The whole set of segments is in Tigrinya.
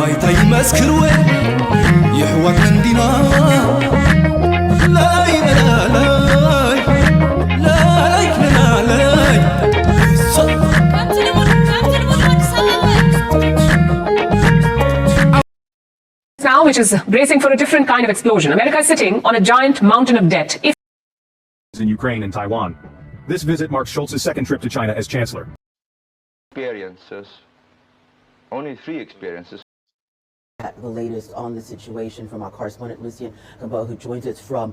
ኣይታይ መስክርወ ይሕዋት መንዲና ላላይ ላላይ ላላይ ላላይ Now, which is bracing for a different kind of explosion. America is sitting on a giant mountain of debt. If in Ukraine and Taiwan. This visit marks Scholz's second trip to China as chancellor. Experiences, only three experiences. The latest on the situation from our correspondent Lucian Gamba, who joins us from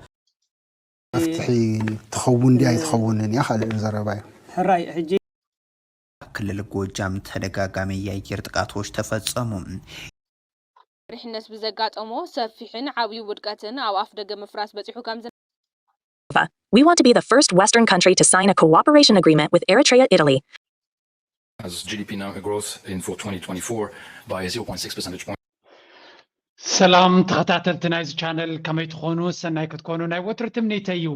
መፍትሒ ትኸውን ድያ ኣይትኸውንን እያ ካልእ ዘረባ እዩ። ሕራይ ሕጂ ክልል ጎጃም ተደጋጋሚ የአየር ጥቃቶች ተፈጸሙ። መሪሕነት ብዘጋጠሞ ሰፊሕን ዓብዩ ውድቀትን ኣብ ኣፍ ደገ ምፍራስ በጺሑ ከም ዝነበረ We want to be the first Western country to sign a cooperation agreement with Eritrea Italy. As G D P now grows in for twenty twenty-four by zero point six percentage point. ሰላም ተኸታተልቲ ናይዚ ቻነል ከመይ ትኾኑ? ሰናይ ክትኮኑ ናይ ወትሩ ትምኒተይ እዩ።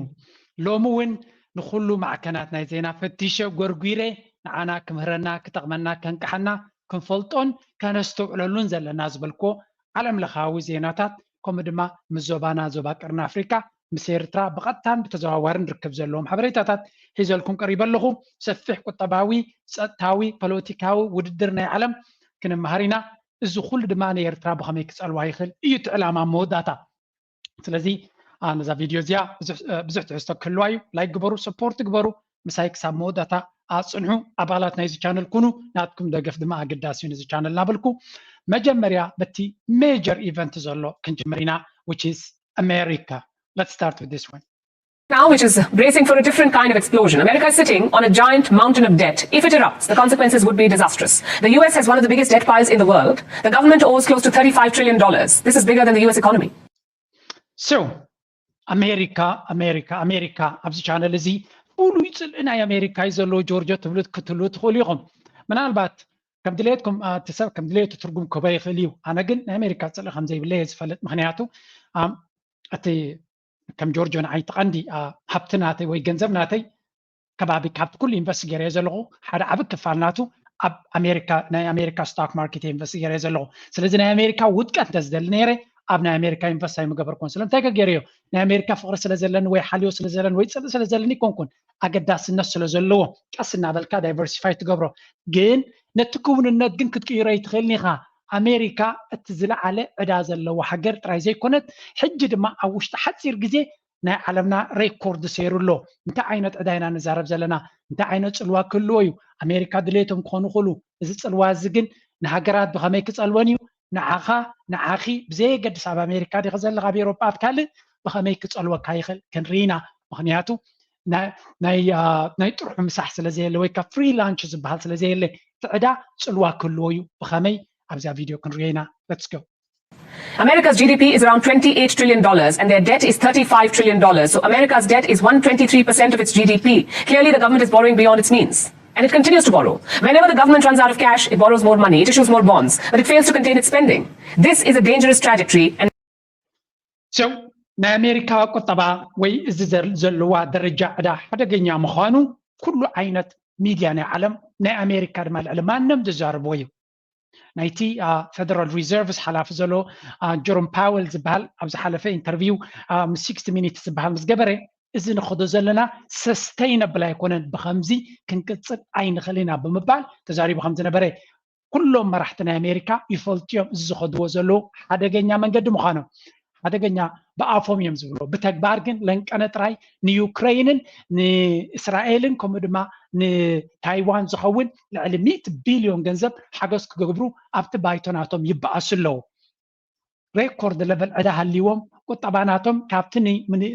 ሎሚ እውን ንኹሉ ማዕከናት ናይ ዜና ፈቲሸ ጎርጒረ ንዓና ክምህረና ክጠቕመና ከንቅሓና ክንፈልጦን ከነስተውዕለሉን ዘለና ዝበልክዎ ዓለም ለኻዊ ዜናታት ከምኡ ድማ ምስ ዞባና ዞባ ቀርኒ ኣፍሪካ ምስ ኤርትራ ብቐጥታን ብተዘዋዋርን ርክብ ዘለዎም ሓበሬታታት ሒዘልኩም ቀሪበ ኣለኹ። ሰፊሕ ቁጠባዊ፣ ጸጥታዊ፣ ፖለቲካዊ ውድድር ናይ ዓለም ክንመሃር ኢና። እዚ ኩሉ ድማ ንኤርትራ ብኸመይ ክጸልዋ ይኽእል እዩ እቲ ዕላማ ኣብ መወዳእታ። ስለዚ ነዛ ቪድዮ እዚኣ ብዙሕ ትሕዝቶ ክህልዋ እዩ። ላይክ ግበሩ፣ ሰፖርት ግበሩ፣ ምሳይ ክሳብ መወዳእታ ኣጽንሑ። ኣባላት ናይዚ ቻነል ኩኑ፣ ናትኩም ደገፍ ድማ ኣገዳሲ እዩ ነዚ ቻነል እናበልኩ መጀመርያ በቲ ሜጀር ኢቨንት ዘሎ ክንጅምር ኢና፣ which is America. Let's start with this one. Now, which is bracing for a different kind of explosion. America is sitting on a giant mountain of debt. If it erupts, the consequences would be disastrous. The U S has one of the biggest debt piles in the world. The government owes close to thirty-five trillion dollars. This is bigger than the U S economy. So, ኣሜሪካ ኣሜሪካ ኣሜሪካ ኣብዚ ቻነል እዚ ፍሉይ ፅልኢ ናይ ኣሜሪካ እዩ ዘለዎ ጆርጆ ትብሉ ክትህልዉ ትኽእሉ ኢኹም። ምናልባት ከም ድሌትኩም እቲ ሰብ ከም ድሌቱ ትርጉም ክህቦ ይኽእል እዩ። ኣነ ግን ናይ ኣሜሪካ ፅልኢ ከም ዘይብለይ እየ ዝፈልጥ። ምክንያቱ እቲ ከም ጆርጆ ንዓይ እቲ ቀንዲ ሃብቲ ናተይ ወይ ገንዘብ ናተይ ከባቢ ካብቲ ኩሉ ኢንቨስት ገይረዮ ዘለኹ ሓደ ዓቢ ክፋል ናቱ ኣብ ኣሜሪካ ናይ ኣሜሪካ ስቶክ ማርኬት ኢንቨስት ገይረዮ ዘለኹ። ስለዚ ናይ ኣሜሪካ ውድቀት እንተዝደሊ ነይረ ኣብ ናይ ኣሜሪካ ኢንቨስት ኣይምገበርኩን። ስለምንታይ ከ ገይረዮ? ናይ ኣሜሪካ ፍቕሪ ስለ ዘለኒ ወይ ሓልዮ ስለ ዘለኒ ወይ ፅልኢ ስለ ዘለኒ ኣይኮንኩን። ኣገዳስነት ስለ ዘለዎ ቀስ እናበልካ ዳይቨርሲፋይ ትገብሮ። ግን ነቲ ክውንነት ግን ክትቅይሮ ኣይትኽእልን ኢኻ። ኣሜሪካ እቲ ዝለዓለ ዕዳ ዘለዋ ሃገር ጥራይ ዘይኮነት ሕጂ ድማ ኣብ ውሽጢ ሓፂር ግዜ ናይ ዓለምና ሬኮርድ ሰይሩ ኣሎ። እንታይ ዓይነት ዕዳ ኢና ንዛረብ ዘለና? እንታይ ዓይነት ፅልዋ ክህልዎ እዩ? ኣሜሪካ ድሌቶም ክኾኑ ይኽእሉ። እዚ ፅልዋ እዚ ግን ንሃገራት ብኸመይ ክፀልወን እዩ? ንዓኻ ንዓኺ ብዘየገድስ ኣብ ኣሜሪካ ዲኺ ዘለኻ ኣብ ኤሮጳ ኣብ ካልእ ብኸመይ ክፀልወካ ይኽእል ክንርኢ ኢና። ምኽንያቱ ናይ ጥርሑ ምሳሕ ስለ ዘየለ ወይ ካብ ፍሪላንች ዝበሃል ስለ ዘየለ እቲ ዕዳ ፅልዋ ክህልዎ እዩ። ብኸመይ ኣብዛ ቪድዮ ክንሪኦ ኢና። Let's go. America's G D P is around twenty-eight trillion dollars and their debt is thirty-five trillion dollars. So America's debt is one twenty-three percent of its G D P. Clearly, the government is borrowing beyond its means. And it continues to borrow. Whenever the government runs out of cash, it borrows more money, it issues more bonds, but it fails to contain its spending. This is a dangerous trajectory. And So ናይ ኣሜሪካ ቁጠባ ወይ እዚ ዘለዋ ደረጃ ዕዳ ሓደገኛ ምዃኑ ኩሉ ዓይነት ሚድያ ናይ ዓለም ናይ ኣሜሪካ ድማ ልዕሊ ማንም ዝዛረብዎ እዩ። ናይቲ ፌደራል ሪዘርቭስ ሓላፊ ዘሎ ጀሮም ፓወል ዝበሃል ኣብ ዝሓለፈ ኢንተርቪው ምስ ሲክስቲ ሚኒትስ ዝበሃል ምስ ገበረ እዚ ንኸዶ ዘለና ሰስተይነብል ኣይኮነን፣ ብኸምዚ ክንቅፅል ኣይንኽእል ኢና ብምባል ተዛሪቡ ከም ዝነበረ ኩሎም መራሕቲ ናይ ኣሜሪካ ይፈልጡ እዮም እዚ ዝኸድዎ ዘለዉ ሓደገኛ መንገዲ ምዃኖም። ሓደገኛ ብኣፎም እዮም ዝብልዎ፣ ብተግባር ግን ለንቀነ ጥራይ ንዩክረይንን ንእስራኤልን ከምኡ ድማ ንታይዋን ዝኸውን ልዕሊ ሚእቲ ቢልዮን ገንዘብ ሓገዝ ክገብሩ ኣብቲ ባይቶ ናቶም ይበኣሱ ኣለዉ። ሬኮርድ ለቨል ዕዳ ሃልይዎም ቁጠባ ናቶም ካብቲ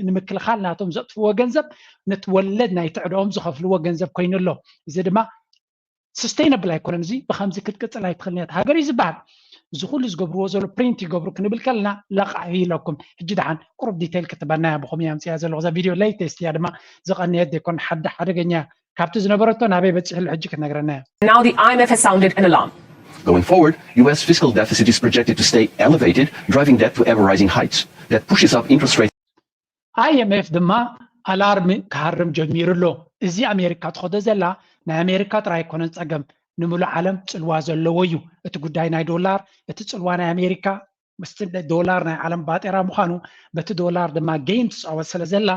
ንምክልኻል ናቶም ዘጥፍዎ ገንዘብ ነቲ ወለድ ናይቲ ዕዳኦም ዝኸፍልዎ ገንዘብ ኮይኑ ኣሎ። እዚ ድማ ሰስተይነብል ኣይኮነን። እዚ ብከምዚ ክትቅፅል ኣይትኽእልን እያ ሃገር እዩ ዝበሃል። እዚ ኩሉ ዝገብርዎ ዘሎ ፕሪንት ይገብሩ ክንብል ከለና ለቓሒ ኢለኩም። ሕጂ ደሓን ቁሩብ ዲቴይል ክትበና እያ ብኸምኡ እያ ኣምፅያ ዘለኹ እዛ ቪድዮ ሌተስት እያ ድማ ዝቐነየት ዘይኮን ሓደ ሓደገኛ እያ። ካብቲ ዝነበረቶ ናበይ በፂሑ ኣሎ ሕጂ ክትነግረና እያ። Now the I M F has sounded an alarm. Going forward, U S fiscal deficit is projected to stay elevated, driving debt to ever-rising heights. That pushes up interest rates. I M F ድማ ኣላርም ክሃርም ጀሚሩ ኣሎ። እዚ ኣሜሪካ ትኸዶ ዘላ ናይ ኣሜሪካ ጥራይ ኣይኮነን ፀገም፣ ንምሉእ ዓለም ፅልዋ ዘለዎ እዩ። እቲ ጉዳይ ናይ ዶላር፣ እቲ ፅልዋ ናይ ኣሜሪካ ምስቲ ዶላር ናይ ዓለም ባጤራ ምዃኑ፣ በቲ ዶላር ድማ ጌም ትፃወት ስለ ዘላ፣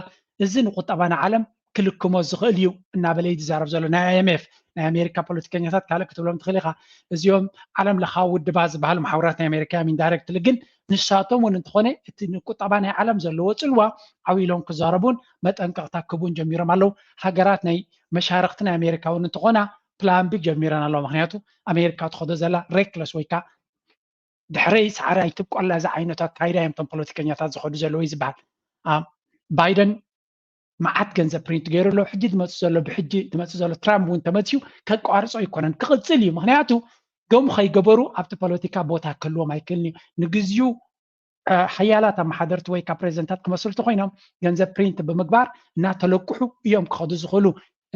እዚ ንቁጠባ ናይ ዓለም ክልክሞ ዝኽእል እዩ እናበለ እዩ ዝዛረብ ዘሎ። ናይ ኣይ ኤም ኤፍ፣ ናይ ኣሜሪካ ፖለቲከኛታት ካልእ ክትብሎም ትኽእል ኢኻ። እዚኦም ዓለም ለኻዊ ውድባት ዝበሃሉ መሓውራት ናይ ኣሜሪካ እዮም ኢንዳይረክትሊ። ግን ንሳቶም እውን እንተኾነ እቲ ንቁጠባ ናይ ዓለም ዘለዎ ፅልዋ ዓው ኢሎም ክዛረቡን መጠንቀቕታ ክህቡን ጀሚሮም ኣለዉ። ሃገራት ናይ መሻርኽቲ ናይ ኣሜሪካ እውን እንተኾና ፕላን ቢ ጀሚረን ኣለዋ። ምክንያቱ ኣሜሪካ ትኸዶ ዘላ ሬክለስ ወይ ከዓ ድሕረይ ሳዕሪ ኣይትብቆላ ዝዓይነቱ ኣካይዳ እዮም እቶም ፖለቲከኛታት ዝኸዱ ዘለዉ እዩ ዝበሃል። ባይደን መዓት ገንዘብ ፕሪንት ገይሩ ኣሎ። ሕጂ ዝመፅእ ዘሎ ብሕጂ ዝመፅእ ዘሎ ትራምፕ እውን ተመፅዩ ከቋርፆ ኣይኮነን፣ ክቕፅል እዩ። ምክንያቱ ገሙ ከይገበሩ ኣብቲ ፖለቲካ ቦታ ክህልዎም ኣይክእልን እዩ። ንግዚኡ ሓያላት ኣመሓደርቲ ወይ ካብ ፕሬዚደንታት ክመስሉ እንተኮይኖም ገንዘብ ፕሪንት ብምግባር እናተለቅሑ እዮም ክኸዱ ዝኽእሉ።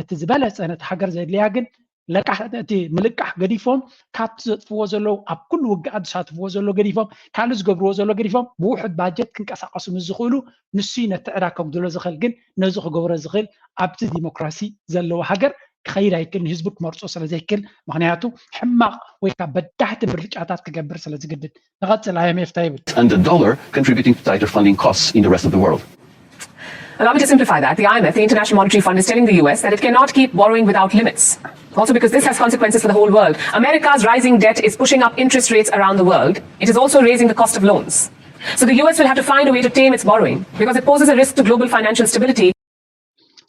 እቲ ዝበለፀ ነቲ ሃገር ዘድልያ ግን ለቃሕ እቲ ምልቃሕ ገዲፎም ካብቲ ዘጥፍዎ ዘለዉ ኣብ ኩሉ ውግኣት ዝሳትፍዎ ዘሎ ገዲፎም ካልእ ዝገብርዎ ዘሎ ገዲፎም ብውሑድ ባጀት ክንቀሳቀሱ ምስ ዝኽእሉ ንሱ ነቲ ዕዳ ከጉድሎ ዝኽእል ግን ነዚ ክገብሮ ዝኽእል ኣብቲ ዲሞክራሲ ዘለዎ ሃገር ክኸይድ ኣይክእል ንህዝቢ ክመርፆ ስለ ዘይክእል ምክንያቱ ሕማቕ ወይ ካብ በዳህቲ ምርጫታት ክገብር ስለ ዝግድድ ንቐፅል ኣይ ኤም ኤፍ እንታይ ይብል and the dollar contributing to tighter funding costs in the rest of the world. Allow me to simplify that. The I M F, the International Monetary Fund, is telling the U S that it cannot keep borrowing without limits. Also, because this has consequences for the whole world. America's rising debt is pushing up interest rates around the world. It is also raising the cost of loans. So the U S will have to find a way to tame its borrowing because it poses a risk to global financial stability.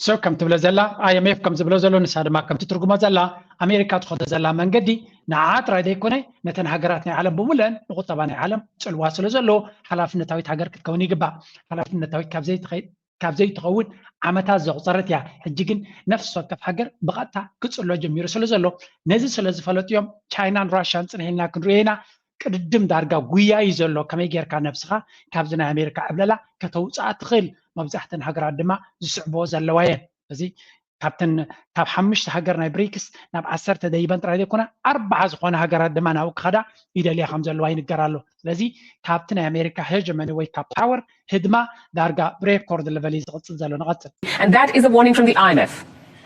So ከም ትብሎ ዘላ ኣይ ኤም ኤፍ ከም ዝብሎ ዘሎ ንሳ ድማ ከምቲ ትርጉሞ ዘላ ኣሜሪካ ትኸዶ ዘላ መንገዲ ንዓ ጥራይ ዘይኮነ ነተን ሃገራት ናይ ዓለም ብምለን ንቁጠባ ናይ ዓለም ፅልዋ ስለ ዘሎ ሓላፍነታዊት ሃገር ክትከውን ይግባእ። ሓላፍነታዊት ካብ ዘይትኸ ካብ ዘይትኸውን ዓመታት ዘቑፀረት እያ። ሕጂ ግን ነፍሲ ወከፍ ሃገር ብቐጥታ ክፅሎ ጀሚሩ ስለ ዘሎ ነዚ ስለ ዝፈለጡ እዮም ቻይናን ራሽያን ፅንሕ ኢልና ክንሪኦ ኢና። ቅድድም ዳርጋ ጉያ እዩ ዘሎ። ከመይ ጌርካ ነብስኻ ካብዚ ናይ ኣሜሪካ ዕብለላ ከተውፅኣ ትኽእል? መብዛሕተን ሃገራት ድማ ዝስዕብኦ ዘለዋ እየን። እዚ ካብተን ካብ ሓሙሽተ ሃገር ናይ ብሪክስ ናብ ዓሰርተ ደይበን ጥራይ ዘይኮና ኣርባዓ ዝኾነ ሃገራት ድማ ናብኡ ክኸዳ ይደልያ ከም ዘለዋ ይንገር ኣሎ። ስለዚ ካብቲ ናይ ኣሜሪካ ሄጀመኒ ወይ ካብ ፓወር ህድማ ዳርጋ ብሬኮርድ ለቨል እዩ ዝቕፅል ዘሎ። ንቐፅል። And that is a warning from the I M F.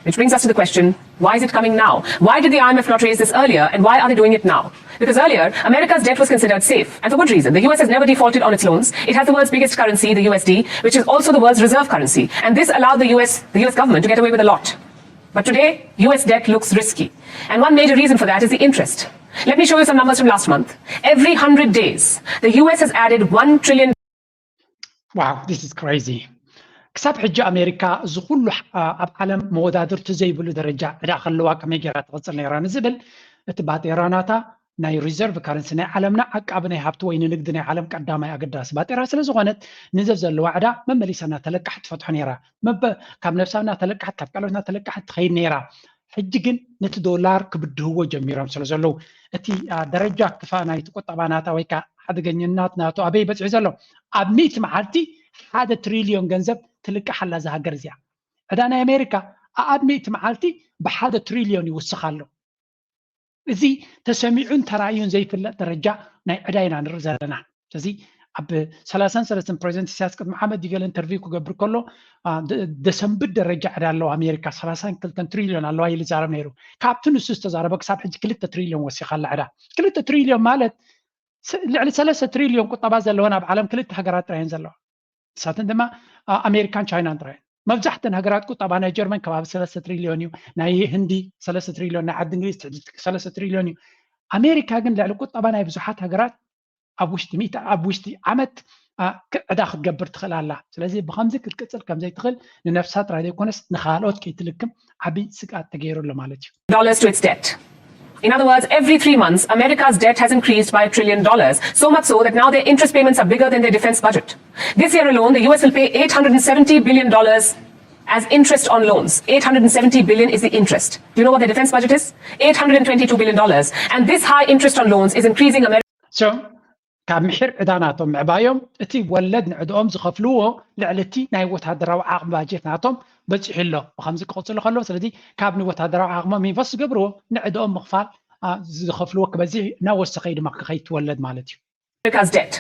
Which brings us to the question, why is it coming now? Why did the I M F not raise this earlier and why are they doing it now? Because earlier, America's debt was considered safe, and for good reason. The U S has never defaulted on its loans. It has the world's biggest currency, the U S D, which is also the world's reserve currency. And this allowed the U S, the U S government to get away with a lot. But today, U S debt looks risky. And one major reason for that is the interest. Let me show you some numbers from last month. Every one hundred days, the U S has added one trillion Wow, this is crazy. ክሳብ ሕጂ ኣሜሪካ እዚ ኩሉ ኣብ ዓለም መወዳድርቲ ዘይብሉ ደረጃ ዕዳ ከለዋ ከመይ ገይራ ትቕፅል ነይራ ንዝብል እቲ ባጤራ ናታ ናይ ሪዘርቭ ካረንሲ ናይ ዓለምና ዓቃቢ ናይ ሃብቲ ወይ ንንግዲ ናይ ዓለም ቀዳማይ ኣገዳሲ ባጤራ ስለ ዝኾነት ንዘብ ዘለዋ ዕዳ መመሊሳ እናተለቃሕት ትፈትሖ ነይራ። ካብ ነብሳ እናተለቃሕት ካብ ካልኦት እናተለቃሕት ትኸይድ ነይራ። ሕጂ ግን ነቲ ዶላር ክብድህዎ ጀሚሮም ስለ ዘለዉ እቲ ደረጃ ክፋ ናይቲ ቁጠባ ናታ ወይ ከዓ ሓደገኝናት ናቱ ኣበይ በፂሑ ዘሎ ኣብ ሚእቲ መዓልቲ ሓደ ትሪልዮን ገንዘብ ትልቃሕ ኣላ እዛ ሃገር እዚኣ። ዕዳ ናይ ኣሜሪካ ኣብ ሚእቲ መዓልቲ ብሓደ ትሪልዮን ይውስኽ ኣሎ። እዚ ተሰሚዑን ተራእዩን ዘይፍለጥ ደረጃ ናይ ዕዳ ኢና ንርኢ ዘለና። ስለዚ ኣብ ሰላሳን ሰለስተን ፕሬዚደንት ኢሳያስ ቅድሚ ዓመት ዲገለ ኢንተርቪው ክገብር ከሎ ደሰንብድ ደረጃ ዕዳ ኣለዋ ኣሜሪካ ሰላሳን ክልተን ትሪልዮን ኣለዋ ኢሉ ይዛረብ ነይሩ። ካብቲ ንሱ ዝተዛረበ ክሳብ ሕጂ ክልተ ትሪልዮን ወሲኻ ኣላ ዕዳ። ክልተ ትሪልዮን ማለት ልዕሊ ሰለስተ ትሪልዮን ቁጠባ ዘለወን ኣብ ዓለም ክልተ ሃገራት ጥራየን ዘለዋ። ንሳተን ድማ ኣሜሪካን ቻይናን ጥራየን። መብዛሕተን ሃገራት ቁጠባ ናይ ጀርመን ከባቢ ሰለስተ ትሪልዮን እዩ። ናይ ህንዲ ሰለስተ ትሪልዮን፣ ናይ ዓዲ እንግሊዝ ሰለስተ ትሪልዮን እዩ። ኣሜሪካ ግን ልዕሊ ቁጠባ ናይ ብዙሓት ሃገራት ኣብ ውሽጢ ሚእቲ ኣብ ውሽጢ ዓመት ዕዳ ክትገብር ትኽእል ኣላ። ስለዚ ብኸምዚ ክትቅፅል ከምዘይትኽእል ንነብሳ ጥራይ ዘይኮነስ ንኻልኦት ከይትልክም ዓብዪ ስግኣት ተገይሩ ኣሎ ማለት እዩ። dollars to its debt. In other words, every three months, America's debt has increased by a trillion dollars, so much so that now their interest payments are bigger than their defense budget. This year alone, the U S will pay eight hundred seventy billion dollars as interest on loans. Eight hundred seventy billion is the interest. Do you know what the defense budget is? Eight hundred twenty-two billion dollars. And this high interest on loans is increasing America's So ካብ ምሒር ዕዳ ናቶም ምዕባዮም እቲ ወለድ ንዕድኦም ዝኸፍልዎ ልዕሊ እቲ ናይ ወታደራዊ ዓቕሚ ባጀት ናቶም በፂሑ ኣሎ። ብኸምዚ ክቕፅሉ ከለዉ ስለዚ ካብ ንወታደራዊ ዓቕሞም ኢንቨስት ዝገብርዎ ንዕድኦም ምኽፋል ዝኸፍልዎ ክበዝሕ እናወሰኸ እዩ ድማ ክኸይድ ትወለድ ማለት እዩ። America's debt.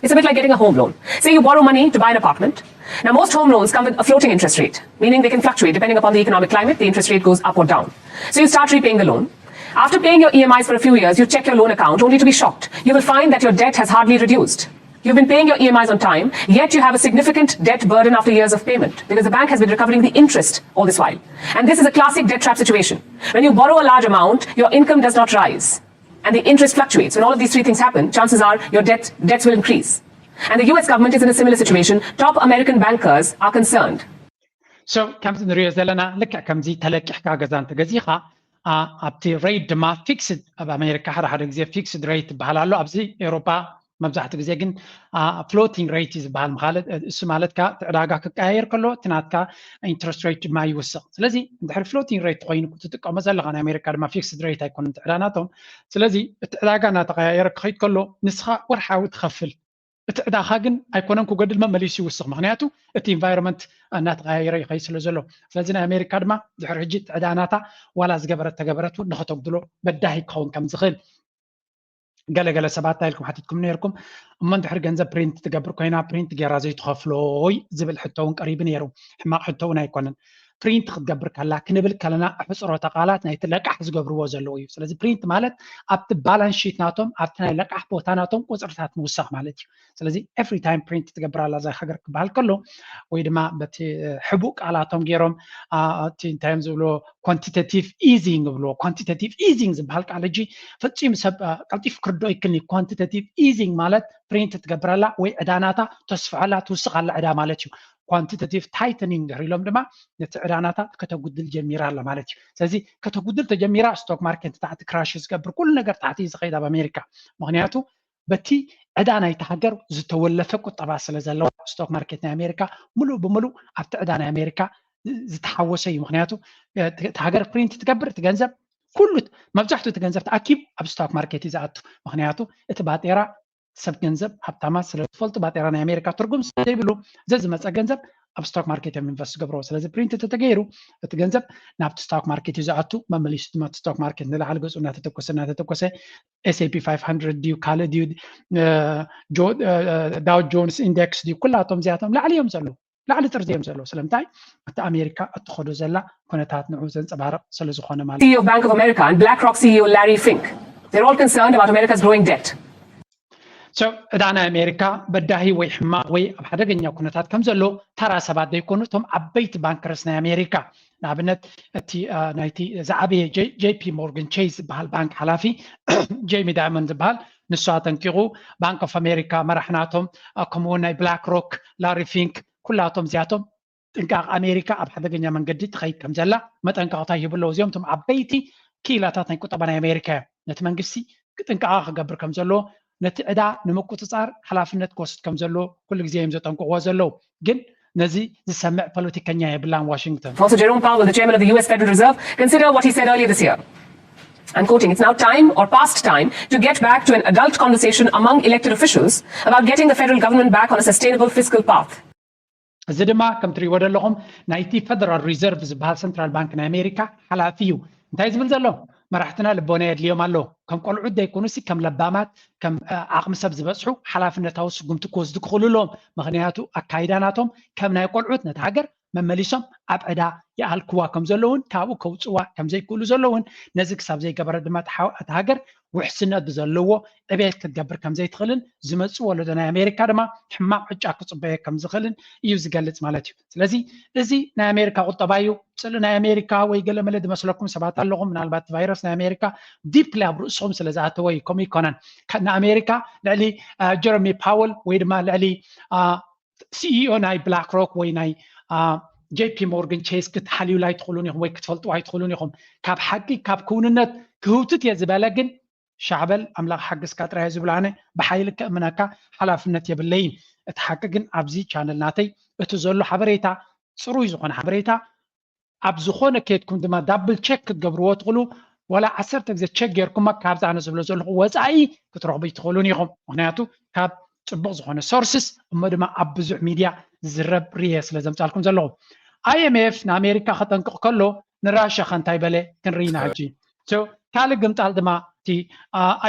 It's a bit like getting a home loan. Say you borrow money to buy an apartment. Now, most home loans come with a floating interest rate, meaning they can fluctuate depending upon the economic climate, the interest rate goes up or down. So you start repaying the loan. After paying your E M Is for a few years, you check your loan account only to be shocked. You will find that your debt has hardly reduced. You've been paying your E M Is on time, yet you have a significant debt burden after years of payment because the bank has been recovering the interest all this while. And this is a classic debt trap situation. When you borrow a large amount, your income does not rise and the interest fluctuates. When all of these three things happen, chances are your debt debts will increase. And the U S government is in a similar situation. Top American bankers are concerned. So ከምዚ ንሪኦ ዘለና ልክዕ ከምዚ ተለቂሕካ ገዛ እንተገዚኻ ኣብቲ rate ድማ fixed ኣብ ኣሜሪካ ሓደ ሓደ ግዜ fixed rate ዝበሃል ኣሎ። ኣብዚ ኤውሮጳ መብዛሕትኡ ግዜ ግን floating rate እዩ ዝበሃል። እሱ ማለት እቲ ዕዳጋ ክቀያየር ከሎ እቲ ናትካ interest rate ድማ ይውስኽ። ስለዚ እንድሕር floating rate ኮይኑ ክትጥቀሞ ዘለካ ናይ ኣሜሪካ ድማ fixed rate ኣይኮነን እቲ ዕዳ ናቶም። ስለዚ እቲ ዕዳጋ እናተቀያየረ ክኸይድ ከሎ ንስኻ ወርሓዊ ትኸፍል እቲ ዕዳኻ ግን ኣይኮነን ክጎድል መመሊሱ ይውስኽ። ምክንያቱ እቲ environment እናተቀያየረ ይኸይድ ስለ ዘሎ። ስለዚ ናይ ኣሜሪካ ድማ ድሕሪ ሕጂ እቲ ዕዳ ናታ ዋላ ዝገበረት ተገበረት እውን ንኸተጉድሎ በዳሂ ክኸውን ከም ዝኽእል ገለገለ ሰባት እንታይ ኢልኩም ሓቲትኩም ነርኩም። እሞ እንድሕር ገንዘብ print ትገብር ኮይና print ጌራ ዘይትኸፍሎይ ዝብል ሕቶ እውን ቀሪቡ ነይሩ። ሕማቕ ሕቶ እውን ኣይኮነን። print ክትገብር ከላ ክንብል ከለና ኣሕፅሮተ ቃላት ናይቲ ለቃሕ ዝገብርዎ ዘለዉ እዩ። ስለዚ print ማለት ኣብቲ balance sheet ናቶም ኣብቲ ናይ ለቃሕ ቦታ ናቶም ቁፅርታት ምውሳኽ ማለት እዩ። ስለዚ every time print ትገብር ኣላ እዛ ሃገር ክበሃል ከሎ ወይ ድማ በቲ ሕቡእ ቃላቶም ገይሮም እቲ እንታይ እዮም ዝብልዎ quantitative easing ይብልዎ። Quantitative easing ዝበሃል ቃል ሕጂ ፈፂሙ ሰብ ቀልጢፉ ክርድኦ ይክልኒ። Quantitative easing ማለት print ትገብር ኣላ ወይ ዕዳ ናታ ተስፍሖ ኣላ ትውስኽ ኣላ ዕዳ ማለት እዩ። Quantitative tightening ድሕር ኢሎም ድማ ነቲ ዕዳ ናታ ከተጉድል ጀሚራ ኣላ ማለት እዩ። ስለዚ ከተጉድል ተጀሚራ stock market ታሕቲ crash ዝገብር ኩሉ ነገር ታሕቲ እዩ ዝኸይድ ኣብ ኣሜሪካ። ምክንያቱ በቲ ዕዳ ናይቲ ሃገር ዝተወለፈ ቁጠባ ስለ ዘለዋ stock market ናይ ኣሜሪካ ሙሉእ ብሙሉእ ኣብቲ ዕዳ ናይ ኣሜሪካ ዝተሓወሰ እዩ። ምክንያቱ እቲ ሃገር print ትገብር እቲ ገንዘብ ኩሉ መብዛሕትኡ እቲ ገንዘብ ተኣኪቡ ኣብ stock market እዩ ዝኣቱ። ምክንያቱ እቲ ባጤራ ሰብ ገንዘብ ሃብታማት ስለ ዝፈልጡ ባጤራ ናይ ኣሜሪካ ትርጉም ስለ ዘይብሉ ዘዝመፀ ገንዘብ ኣብ stock market እዮም invest ዝገብርዎ። ስለዚ print ተተገይሩ እቲ ገንዘብ ናብቲ stock market እዩ ዝኣቱ። መመሊሱ ድማ እቲ stock market ንላዕሊ ገፁ እናተተኮሰ እናተተኮሰ S&P five hundred ድዩ ካልእ ድዩ Dow Jones index ድዩ ኩላቶም እዚኣቶም ላዕሊ እዮም ዘለዉ። ላዕሊ ጥርዚ እዮም ዘለዉ። ስለምንታይ እቲ ኣሜሪካ እትኸዶ ዘላ ኩነታት ንዑ ዘንፀባርቕ ስለ ዝኾነ ማለት CEO of Bank of America and BlackRock CEO Larry Fink. They're all concerned about America's growing debt. So ዕዳ ናይ ኣሜሪካ በዳሂ ወይ ሕማቕ ወይ ኣብ ሓደገኛ ኩነታት ከም ዘሎ ተራ ሰባት ዘይኮኑ እቶም ዓበይቲ bankers ናይ ኣሜሪካ። ንኣብነት እቲ ናይቲ ዝዓበየ JP Morgan Chase ዝበሃል ባንክ ሓላፊ Jamie Dimon ዝበሃል ንሱ ኣጠንቂቑ። Bank of America መራሕ ናቶም ከምኡውን ናይ BlackRock Larry Fink ኩላቶም እዚኣቶም ጥንቃቕ ኣሜሪካ ኣብ ሓደገኛ መንገዲ ትኸይድ ከም ዘላ መጠንቀቕታ ይህቡ ኣለዉ። እዚኦም እቶም ዓበይቲ ክኢላታት ናይ ቁጠባ ናይ ኣሜሪካ እዮም። ነቲ መንግስቲ ጥንቃቐ ክገብር ከም ዘለዎ ነቲ ዕዳ ንምቁፅፃር ሓላፍነት ክወስድ ከም ዘለዎ ኩሉ ግዜ እዮም ዘጠንቅቕዎ ዘለዉ። ግን ነዚ ዝሰምዕ ፖለቲከኛ የብላን ዋሽንግተን። Also, Jerome Powell, the chairman of the U S Federal Reserve, consider what he said earlier this year. I'm quoting, it's now time or past time to get back to an adult conversation among elected officials about getting the federal government back on a sustainable fiscal path. እዚ ድማ ከም ትሪእዎ ዘለኹም ናይቲ Federal Reserve ዝበሃል central bank ናይ ኣሜሪካ ሓላፊ እዩ። እንታይ ዝብል ዘሎ? መራሕትና ልቦና የድልዮም ኣሎ። ከም ቆልዑት ዘይኮኑሲ ከም ለባማት ከም ዓቕሚ ሰብ ዝበፅሑ ሓላፍነታዊ ስጉምቲ ክወስዱ ክኽእሉ ኣለዎም። ምክንያቱ ኣካይዳ ናቶም ከም ናይ ቆልዑት ነቲ ሃገር መመሊሶም ኣብ ዕዳ ይኣልክዋ ከም ዘለውን ካብኡ ከውፅዋ ከም ዘይክእሉ ዘለውን ነዚ ክሳብ ዘይገበረ ድማ እቲ ሃገር ውሕስነት ብዘለዎ ዕቤት ክትገብር ከም ዘይትኽእልን ዝመፅእ ወለዶ ናይ ኣሜሪካ ድማ ሕማቕ ዕጫ ክፅበዮ ከም ዝኽእልን እዩ ዝገልፅ ማለት እዩ። ስለዚ እዚ ናይ ኣሜሪካ ቁጠባ እዩ። ፅልኢ ናይ ኣሜሪካ ወይ ገለመለ ዝመስለኩም ሰባት ኣለኹም። ምናልባት ቫይረስ ናይ ኣሜሪካ deeply ኣብ ርእስኹም ስለ ዝኣተወ እዩ። ከምኡ ይኮነን። ንኣሜሪካ ልዕሊ Jerome Powell ወይ ድማ ልዕሊ CEO ናይ BlackRock ወይ ናይ JP Morgan Chase ክትሓልዩላ ኣይትኽእሉን ኢኹም ወይ ክትፈልጥዋ ኣይትኽእሉን ኢኹም። ካብ ሓቂ ካብ ክውንነት ክህውትት እየ ዝበለ ግን ሻዕበል ኣምላኽ ሓግዝካ ጥራይ ዝብል ኣነ ብሓይሊ ከእምነካ ሓላፍነት የብለይን። እቲ ሓቂ ግን ኣብዚ ቻነል ናተይ እቲ ዘሎ ሓበሬታ ፅሩይ ዝኾነ ሓበሬታ ኣብ ዝኾነ ከድኩም ድማ double check ክትገብርዎ ትኽእሉ። ዋላ ዓሰርተ ግዜ check ጌርኩማ ካብዚ ኣነ ዝብሎ ዘለኹ ወፃኢ ክትረኽቡ ኣይትኽእሉን ኢኹም። ምክንያቱ ካብ ፅቡቕ ዝኾነ sources እሞ ድማ ኣብ ብዙሕ ሚድያ ዝዝረብ ርየ ስለ ዘምፃልኩም ዘለኹ። IMF ንኣሜሪካ ከጠንቅቕ ከሎ ንራሻ ከ እንታይ በለ ክንርኢ ኢና ሕጂ። ካልእ ግምጣል ድማ እቲ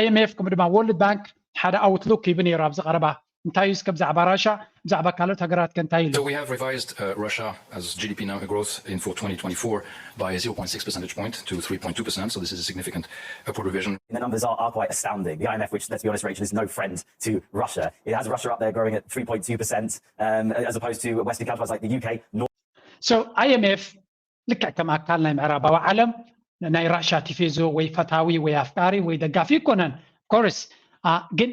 IMF ከምኡ ድማ World Bank ሓደ outlook ሂቡ ነይሩ ኣብዚ ቀረባ እንታይ እዩ እስከ ብዛዕባ ራሻ፣ ብዛዕባ ካልኦት ሃገራት ከ እንታይ ኢሉ? So we have revised uh, Russia as G D P number growth in for twenty twenty-four by zero point six percentage point to three point two percent. So this is a significant upward revision. The numbers are, are quite astounding. The I M F, which, let's be honest, Rachel, is no friend to Russia. It has Russia up there growing at three point two percent, um, as opposed to Western counterparts like the U K, North So I M F ልክዕ ከም ኣካል ናይ ምዕራባዊ ዓለም ናይ ራሻ ቲፌዞ ወይ ፈታዊ ወይ ኣፍቃሪ ወይ ደጋፊ ይኮነን ኮርስ፣ ግን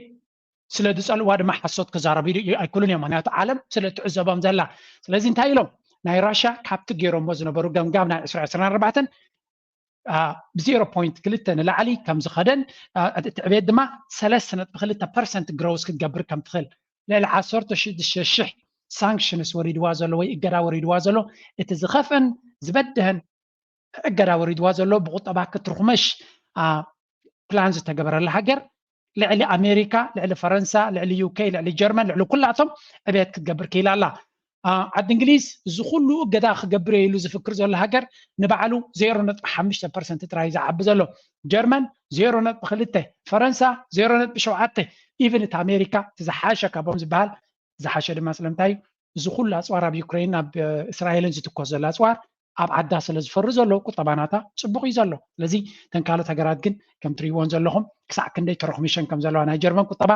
ስለ ዝጸልዋ ድማ ሓሶት ክዛረቡ ኣይክሉን እዮም። ምክንያቱ ዓለም ስለ ትዕዘቦም ዘላ። ስለዚ እንታይ ኢሎም ናይ ራሻ ካብቲ ገይሮሞ ዝነበሩ ገምጋም ናይ ዕስራ ዕስራን ኣርባዕተን ብ ዜሮ ፖይንት ክልተ ንላዕሊ ከም ዝኸደን፣ እቲ ዕቤት ድማ ሰለስተ ነጥቢ ክልተ ፐርሰንት ግሮውስ ክትገብር ከም ትኽእል፣ ልዕሊ ዓሰርተ ሽዱሽተ ሽሕ ሳንክሽንስ ወሪድዋ ዘሎ ወይ እገዳ ወሪድዋ ዘሎ፣ እቲ ዝኸፍአን ዝበድሀን እገዳ ወሪድዋ ዘሎ ብቁጠባ ክትርኹመሽ ፕላን ዝተገበረላ ሃገር፣ ልዕሊ ኣሜሪካ፣ ልዕሊ ፈረንሳ፣ ልዕሊ ዩ ኬ፣ ልዕሊ ጀርመን፣ ልዕሊ ኩላቶም ዕቤት ክትገብር ክኢላ ኣላ። ዓዲ እንግሊዝ እዚ ኩሉ እገዳ ክገብር ኢሉ ዝፍክር ዘሎ ሃገር ንባዕሉ ዜሮ ነጥቢ ሓሙሽተ ፐርሰንት ጥራይ ዝዓቢ ዘሎ። ጀርመን ዜሮ ነጥቢ ክልተ፣ ፈረንሳ ዜሮ ነጥቢ ሸውዓተ፣ ኢቭን እቲ ኣሜሪካ እቲ ዝሓሸ ካብኦም ዝበሃል ዝሓሸ ድማ ስለምንታይ እዩ እዚ ኩሉ ኣፅዋር ኣብ ዩክሬን ኣብ እስራኤልን ዝትኮስ ዘሎ ኣፅዋር ኣብ ዓዳ ስለ ዝፈሪ ዘሎ ቁጠባ ናታ ፅቡቕ እዩ ዘሎ። ስለዚ ተን ካልኦት ሃገራት ግን ከም ትሪእዎን ዘለኹም ክሳዕ ክንደይ ተረኽሚሸን ከም ዘለዋ ናይ ጀርመን ቁጠባ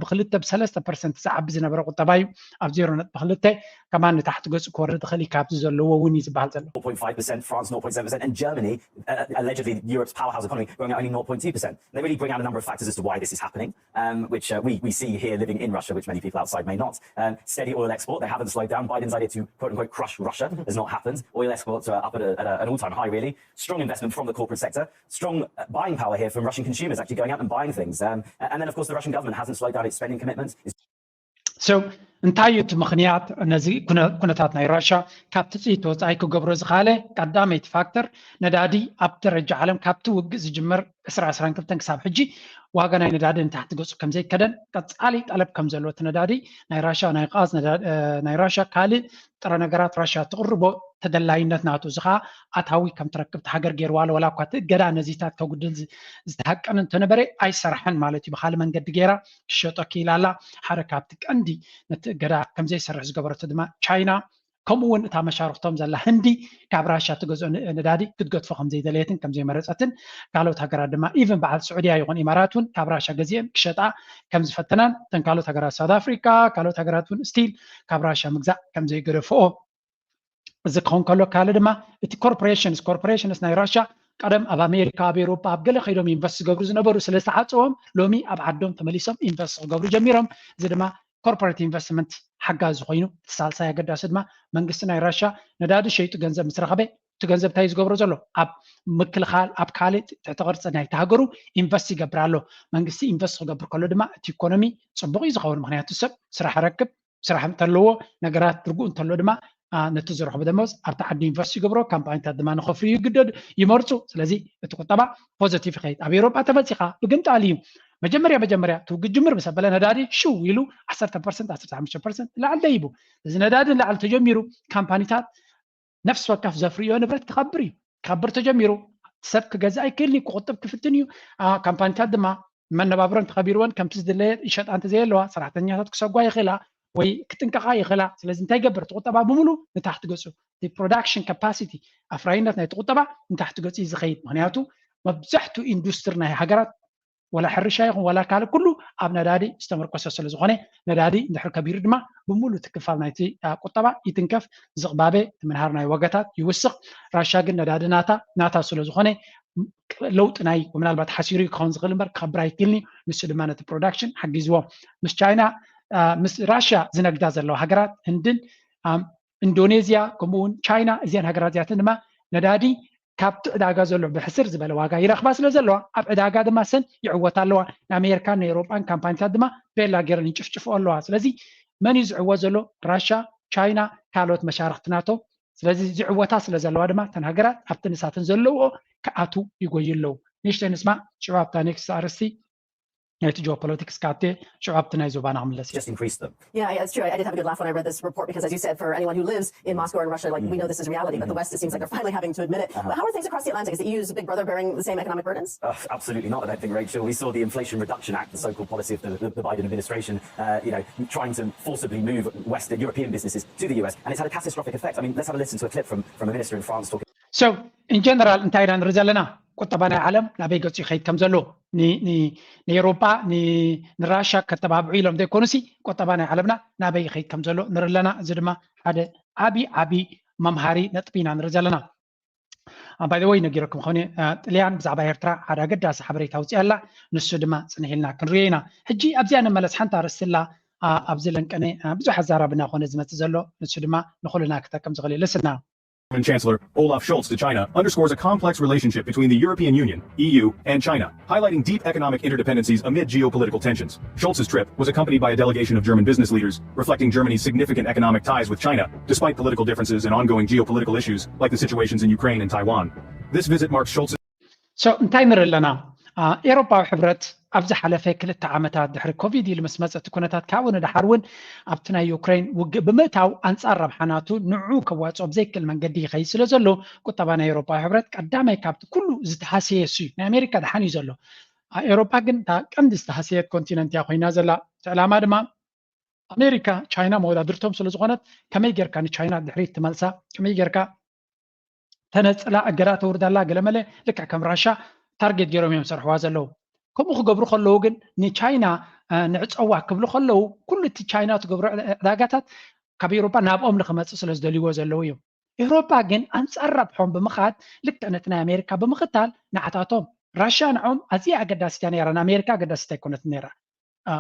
ብክልተ ብሰለስተ ፐርሰንት ዝዓቢ ዝነበረ ቁጠባ እዩ ኣብ ዜሮ ነጥቢ ክልተ ከማን ንታሕቲ ገፁ ክወርድ ይኽእል እዩ ካብዚ ዘለዎ እውን እዩ ዝበሃል ዘሎ። zero point five percent, France zero point seven percent, and Germany, uh, allegedly Europe's powerhouse economy, growing at only zero point two percent. They really bring out a number of factors as to why this is happening, um, which uh, we, we see here living in Russia, which many people outside may not. Um, steady oil export, they haven't slowed down. Biden's idea to quote unquote crush Russia has not happened. Oil exports are up at, a, at a, an all time high, really. Strong investment from the corporate sector, strong uh, buying power here from Russian consumers actually going out and buying things. Um, and then, of course, the Russian government hasn't slowed down its spending commitments. It's So እንታይ እዩ እቲ ምኽንያት ነዚ ኩነታት ናይ ራሻ ካብቲ ፅይቶ ወፃኢ ክገብሮ ዝኻለ? ቀዳመይቲ ፋክተር ነዳዲ ኣብ ደረጃ ዓለም ካብቲ ውግእ ዝጅምር ዕስራ ዕስራን ክልተን ክሳብ ሕጂ ዋጋ ናይ ነዳዲ ንታሕቲ ገፁ ከም ዘይከደን ቀፃሊ ጠለብ ከም ዘለዎ እቲ ነዳዲ ናይ ራሻ ናይ ቃዝ ናይ ራሻ ካልእ ጥረ ነገራት ራሻ ትቕርቦ ተደላይነት ናቱ እዚ ከዓ ኣታዊ ከም ትረክብ እቲ ሃገር ገይርዋ ኣሎ። ዋላ እኳ እቲ እገዳ ነዚታት ከጉድል ዝተሃቀነ እንተነበረ ኣይሰራሕን ማለት እዩ። ብካልእ መንገዲ ገይራ ክሸጦ ክኢላ ኣላ። ሓደ ካብቲ ቀንዲ ነቲ እገዳ ከምዘይሰርሕ ዝገበረቶ ድማ ቻይና ከምኡ እውን እታ መሻርክቶም ዘላ ህንዲ ካብ ራሻ ትገዝኦ ነዳዲ ክትገድፎ ከምዘይደለየትን ከምዘይመረፀትን ካልኦት ሃገራት ድማ ኢቨን በዓል ስዑድያ ይኹን ኢማራት እውን ካብ ራሻ ገዚአን ክሸጣ ከምዝፈተናን እተን ካልኦት ሃገራት ሳውት ኣፍሪካ ካልኦት ሃገራት እውን ስቲል ካብ ራሻ ምግዛእ ከምዘይገደፍኦ እዚ ክኸውን ከሎ ካልእ ድማ እቲ ኮርፖሬሽንስ ኮርፖሬሽንስ ናይ ራሻ ቀደም ኣብ ኣሜሪካ ኣብ ኤሮፓ ኣብ ገለ ከይዶም ኢንቨስት ዝገብሩ ዝነበሩ ስለ ዝተዓፀዎም ሎሚ ኣብ ዓዶም ተመሊሶም ኢንቨስት ክገብሩ ጀሚሮም። እዚ ድማ ኮርፖሬት ኢንቨስትመንት ሓጋዚ ኮይኑ እቲ ሳልሳይ ኣገዳሲ ድማ መንግስቲ ናይ ራሻ ነዳዲ ሸይጡ ገንዘብ ምስ ረኸበ እቲ ገንዘብ እንታይ እዩ ዝገብሮ ዘሎ ኣብ ምክልኻል ኣብ ካልእ ትሕቲ ቅርፂ ናይቲ ሃገሩ ኢንቨስት ይገብር ኣሎ። መንግስቲ ኢንቨስት ክገብር ከሎ ድማ እቲ ኢኮኖሚ ፅቡቕ እዩ ዝኸውን። ምክንያቱ ሰብ ስራሕ ረክብ ስራሕ እንተለዎ ነገራት ርጉእ እንተሎ ድማ ነቲ ዝረኽቡ ደሞዝ ኣብቲ ዓዲ ኢንቨስት ይገብሮ ካምፓኒታት ድማ ንኸፍርዩ ይግደዱ ይመርፁ። ስለዚ እቲ ቁጠባ ፖዘቲቭ ይኸይድ። ኣብ ኤሮጳ ተመፂኻ ብግምጣል እዩ መጀመርያ መጀመርያ እቲ ውግእ ጅምር ምስ ኣበለ ነዳዲ ሽው ኢሉ ዓሰርተ ፐርሰንት ዓሰርተ ሓሙሽተ ፐርሰንት ላዕሊ ደይቡ እዚ ነዳዲ ንላዕሊ ተጀሚሩ ካምፓኒታት ነፍሲ ወከፍ ዘፍርዮ ንብረት ክኸብር እዩ። ክኸብር ተጀሚሩ ሰብ ክገዝእ ኣይክእልን እዩ፣ ክቁጥብ ክፍትን እዩ። ካምፓኒታት ድማ መነባብሮን ተኸቢርወን ከምቲ ዝድለየ ይሸጣ እንተዘየለዋ ሰራሕተኛታት ክሰጓ ይኽእላ ወይ ክጥንቀቓ ይኽእላ። ስለዚ እንታይ ይገብር? እቲ ቁጠባ ብምሉ ንታሕቲ ገፁ ፕሮዳክሽን ካፓሲቲ ኣፍራይነት ናይቲ ቁጠባ ንታሕቲ ገፁ እዩ ዝኸይድ። ምክንያቱ መብዛሕትኡ ኢንዱስትሪ ናይ ሃገራት ወላ ሕርሻ ይኹን ወላ ካልእ ኩሉ ኣብ ነዳዲ ዝተመርኮሰ ስለ ዝኾነ ነዳዲ እንድሕር ከቢሩ ድማ ብምሉ እቲ ክፋል ናይቲ ቁጠባ ይትንከፍ፣ ዝቕባበ፣ እቲ ምንሃር ናይ ዋጋታት ይውስኽ። ራሻ ግን ነዳዲ ናታ ናታ ስለ ዝኾነ ለውጢ ናይ ምናልባት ሓሲሩ ክኸውን ዝኽእል እምበር ክኸብር ኣይክእልን እዩ። ንሱ ድማ ነቲ ፕሮዳክሽን ሓጊዝዎ። ምስ ቻይና ምስ ራሻ ዝነግዳ ዘለዋ ሃገራት ህንድን ኢንዶኔዝያ ከምኡ እውን ቻይና እዚአን ሃገራት እዚኣተን ድማ ነዳዲ ካብቲ ዕዳጋ ዘሎ ብሕስር ዝበለ ዋጋ ይረኽባ ስለ ዘለዋ ኣብ ዕዳጋ ድማ ሰን ይዕወታ ኣለዋ። ንኣሜሪካን ንኤሮጳን ካምፓኒታት ድማ ቤላ ገይረን ይጭፍጭፎ ኣለዋ። ስለዚ መን እዩ ዝዕወት ዘሎ? ራሻ፣ ቻይና፣ ካልኦት መሻርክቲ ናቶ። ስለዚ ዝዕወታ ስለ ዘለዋ ድማ እተን ሃገራት ኣብቲ ንሳተን ዘለውኦ ክኣትው ይጎዩ ኣለዉ። ንእሽተይ ንስማዕ ሽዑ ኣብታ ኔክስት ኣርእስቲ ናይቲ ጂኦፖለቲክስ ካቴ ሽዑ ኣብቲ ናይ ዞባና ክምለስ እየ። Just increase them. Yeah, yeah, it's true. I, I did have a good laugh when I read this report because, as you said, for anyone who lives in Moscow or in Russia, like we know this is reality, but the West, it seems like they're finally having to admit it. But how are things across the Atlantic? Is the E U's big brother bearing the same economic burdens? Uh, absolutely not, I don't think, Rachel. We saw the Inflation Reduction Act, the so-called policy of the, the, the Biden administration, uh, you know, trying to forcibly move Western European businesses to the U S, and it's had a catastrophic effect. I mean, let's have a listen to a clip from, from a minister in France talking. So, in general እንታይ ኢና ንርኢ ዘለና? ቁጠባ ናይ ዓለም ናበይ ገጹ ይኸይድ ከም ዘሎ፣ ን- ን- ንኤውሮጳ ን- ንራሻ ከተባብዑ ኢሎም ዘይኮኑሲ፣ ቁጠባ ናይ ዓለምና ናበይ ይኸይድ ከም ዘሎ ንርኢ ኣለና። እዚ ድማ ሓደ ዓቢ ዓቢ መምሃሪ ነጥቢ ኢና ንርኢ ዘለና። ባይዘወይ ነጊረኩም ኾነ፣ ጥልያን ብዛዕባ ኤርትራ ሓደ ኣገዳሲ ሓበሬታ ኣውፅያ ኣላ። ንሱ ድማ ፅንሕ ኢልና ክንሪኦ ኢና። ሕጂ ኣብዚኣ ንመለስ። ሓንቲ ኣርእስቲ ኣላ ኣብዚ ለንቀነ ብዙሕ ኣዛራብና ኮነ ዝመፅእ ዘሎ፣ ንሱ ድማ ንኹልና ክጠቅም ዝኽእል እዩ። ልስና German Chancellor Olaf Scholz to China underscores a complex relationship between the European Union, E U, and China, highlighting deep economic interdependencies amid geopolitical tensions. Scholz's trip was accompanied by a delegation of German business leaders, reflecting Germany's significant economic ties with China, despite political differences and ongoing geopolitical issues like the situations in Ukraine and Taiwan. This visit marks Scholz's So እንታይ ንርኢ ኣለና? ኤሮፓዊ ሕብረት ኣብ ዝሓለፈ ክልተ ዓመታት ድሕሪ ኮቪድ ኢሉ ምስ መፀ እቲ ኩነታት ካብኡ ንደሓር እውን ኣብቲ ናይ ዩክሬን ውግእ ብምእታው ኣንፃር ረብሓ ናቱ ንዑ ከዋፅኦ ብዘይክእል መንገዲ ይኸይድ ስለ ዘሎ ቁጠባ ናይ ኤሮፓዊ ሕብረት ቀዳማይ ካብቲ ኩሉ ዝተሃሰየ እሱ እዩ። ናይ ኣሜሪካ ደሓን እዩ ዘሎ። ኤሮፓ ግን እታ ቀንዲ ዝተሃሰየት ኮንቲነንት እያ ኮይና ዘላ። እቲ ዕላማ ድማ ኣሜሪካ ቻይና መወዳድርቶም ስለ ዝኾነት ከመይ ጌርካ ንቻይና ድሕሪት ትመልሳ፣ ከመይ ጌርካ ተነፅላ፣ እገዳ ተውርዳላ፣ ገለመለ ልክዕ ከም ራሻ ታርጌት ገይሮም እዮም ሰርሕዋ ዘለዉ። ከምኡ ክገብሩ ከለዉ ግን ንቻይና ንዕፀዋ ክብሉ ከለዉ ኩሉ እቲ ቻይና ትገብሮ ዕዳጋታት ካብ ኤውሮፓ ናብኦም ንክመፅእ ስለ ዝደልይዎ ዘለዉ እዮም። ኤውሮፓ ግን ኣንፃር ረብሖም ብምኻድ ልክዕ ነቲ ናይ ኣሜሪካ ብምኽታል ንዓታቶም ራሽያ ንዖም ኣዝያ ኣገዳሲት እያ ነይራ፣ ንኣሜሪካ ኣገዳሲት ኣይኮነትን ነይራ።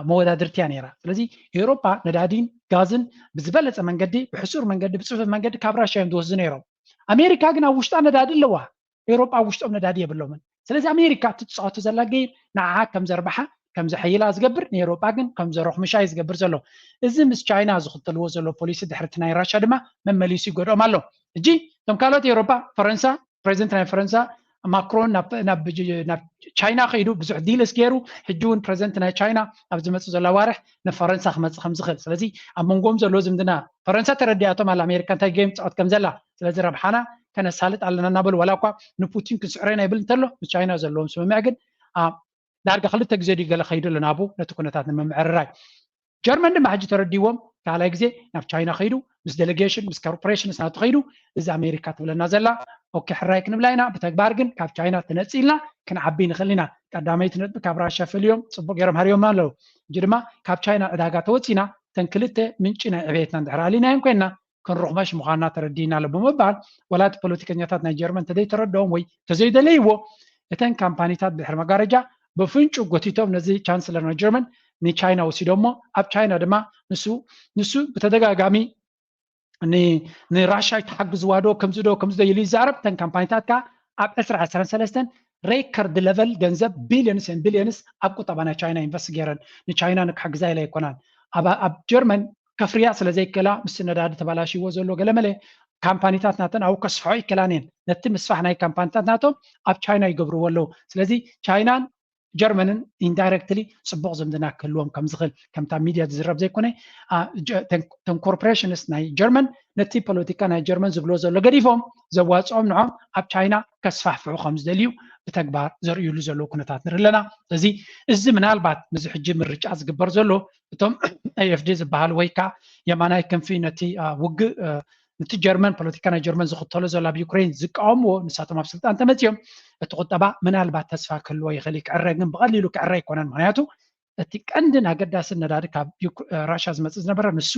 መወዳድርቲ እያ ነይራ። ስለዚ ኤውሮፓ ነዳዲን ጋዝን ብዝበለፀ መንገዲ፣ ብሕሱር መንገዲ፣ ብፅፉፍ መንገዲ ካብ ራሽያ እዮም ዝወስዱ ነይሮም። ኣሜሪካ ግን ኣብ ውሽጣ ነዳዲ ኣለዋ። ኤውሮፓ ኣብ ውሽጦም ነዳዲ የብሎምን። ስለዚ ኣሜሪካ እትፃወቶ ዘላ ጌም ንዓ ከም ዘርባሓ ከም ዘሐይላ ዝገብር፣ ንኤውሮጳ ግን ከም ዘረኽምሻ እዩ ዝገብር ዘሎ። እዚ ምስ ቻይና ዝኽተልዎ ዘሎ ፖሊሲ ድሕርቲ ናይ ራሻ ድማ መመሊሱ ይጎድኦም ኣሎ። እጂ እቶም ካልኦት ኤውሮጳ፣ ፈረንሳ፣ ፕሬዚደንት ናይ ፈረንሳ ማክሮን ናብ ቻይና ከይዱ ብዙሕ ዲልስ ገይሩ። ሕጂ እውን ፕሬዚደንት ናይ ቻይና ኣብ ዝመፅእ ዘሎ ኣዋርሕ ንፈረንሳ ክመፅእ ከም ዝኽእል። ስለዚ ኣብ መንጎም ዘሎ ዝምድና ፈረንሳ ተረዲኣቶም ኣላ ኣሜሪካ እንታይ ጌም ትፃወት ከም ዘላ። ስለዚ ረብሓና ከነሳልጥ ኣለና እናበሉ፣ ዋላ እኳ ንፑቲን ክንስዕሮ ኢና ይብል እንተሎ፣ ምስ ቻይና ዘለዎም ስምምዕ ግን ዳርጋ ክልተ ግዜ ድዩ ገለ ከይዱ ኣሎ ናብኡ ነቲ ኩነታት ንምምዕርራይ። ጀርመን ድማ ሕጂ ተረዲዎም ካልኣይ ግዜ ናብ ቻይና ከይዱ ምስ ዴሌጌሽን ምስ ኮርፖሬሽንስ ናቱ ከይዱ፣ እዚ ኣሜሪካ ትብለና ዘላ ኦኬ ሕራይ ክንብላ ኢና፣ ብተግባር ግን ካብ ቻይና ትነፅእ ኢልና ክንዓቢ ንኽእል ኢና። ቀዳመይቲ ነጥቢ ካብ ራሻ ፈልዮም ፅቡቅ ገይሮም ሃርዮም ኣለዉ። ሕጂ ድማ ካብ ቻይና ዕዳጋ ተወፂና እተን ክልተ ምንጪ ናይ ዕብየትና እንድሕር ኣሊናየን ኮይንና ክንርኽመሽ ምዃንና ተረዲእና ኣሎ ብምባል፣ ወላ እቲ ፖለቲከኛታት ናይ ጀርመን እንተዘይተረድኦም ወይ እንተዘይደለይዎ፣ እተን ካምፓኒታት ብድሕሪ መጋረጃ ብፍንጩ ጎቲቶም ነዚ ቻንስለር ናይ ጀርመን ንቻይና ወሲዶሞ። ኣብ ቻይና ድማ ንሱ ንሱ ብተደጋጋሚ ንራሻ ይተሓግዝዋ ዶ ከምዚ ዶ ከምዚ ዶ ኢሉ ይዛረብ። እተን ካምፓኒታት ከዓ ኣብ ዕስራ ዕስራን ሰለስተን ሬከርድ ለቨል ገንዘብ ቢልዮንስ ን ቢልዮንስ ኣብ ቁጠባ ናይ ቻይና ኢንቨስት ገይረን ንቻይና ንክሕግዛ ኢለ ኣይኮናን። ኣብ ጀርመን ከፍርያ ስለ ዘይክእላ ምስ ነዳዲ ተባላሽዎ ዘሎ ገለመለ ካምፓኒታት ናተን ኣብኡ ከስፍሖ ይክእላን እየን። ነቲ ምስፋሕ ናይ ካምፓኒታት ናቶም ኣብ ቻይና ይገብርዎ ኣለዉ። ስለዚ ቻይናን ጀርመንን ኢንዳይረክትሊ ፅቡቕ ዝምድና ክህልዎም ከም ዝኽእል ከምታ ሚድያ ዝዝረብ ዘይኮነ፣ ተን ኮርፖሬሽንስ ናይ ጀርመን ነቲ ፖለቲካ ናይ ጀርመን ዝብሎ ዘሎ ገዲፎም ዘዋፅኦም ንዖም ኣብ ቻይና ከስፋሕፍሑ ከም ዝደልዩ ብተግባር ዘርእዩሉ ዘለዉ ኩነታት ንርኢ ኣለና። ስለዚ እዚ ምናልባት ምዚ ሕጂ ምርጫ ዝግበር ዘሎ እቶም ኤኤፍዲ ዝበሃል ወይ ከዓ የማናይ ክንፊ ነቲ ውግእ ነቲ ጀርመን ፖለቲካ ናይ ጀርመን ዝኽተሎ ዘሎ ኣብ ዩክሬን ዝቃወምዎ ንሳቶም ኣብ ስልጣን ተመፅዮም እቲ ቁጠባ ምናልባት ተስፋ ክህልዎ ይኽእል እዩ። ክዕረ ግን ብቐሊሉ ክዕረ ኣይኮነን። ምክንያቱ እቲ ቀንድን ኣገዳስን ነዳዲ ካብ ራሻ ዝመፅእ ዝነበረ ንሱ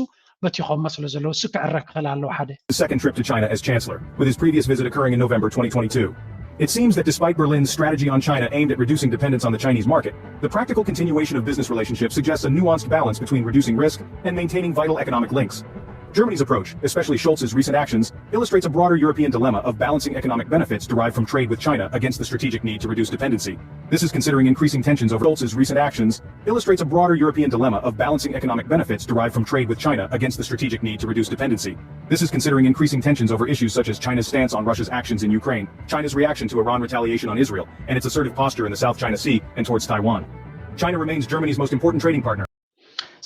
በቲኾሞ ስለ ዘለዉ እሱ ክዕረ ክኽእል ኣለዎ ሓደ። His second trip to China as chancellor, with his previous visit occurring in November twenty twenty-two. It seems that despite Berlin's strategy on China aimed at reducing dependence on the Chinese market, the practical continuation of business relationships suggests a nuanced balance between reducing risk and maintaining vital economic links. Germany's approach, especially Scholz's recent actions, illustrates a broader European dilemma of balancing economic benefits derived from trade with China against the strategic need to reduce dependency. This is considering increasing tensions over Scholz's recent actions, illustrates a broader European dilemma of balancing economic benefits derived from trade with China against the strategic need to reduce dependency. This is considering increasing tensions over issues such as China's stance on Russia's actions in Ukraine, China's reaction to Iran retaliation on Israel, and its assertive posture in the South China Sea and towards Taiwan. China remains Germany's most important trading partner.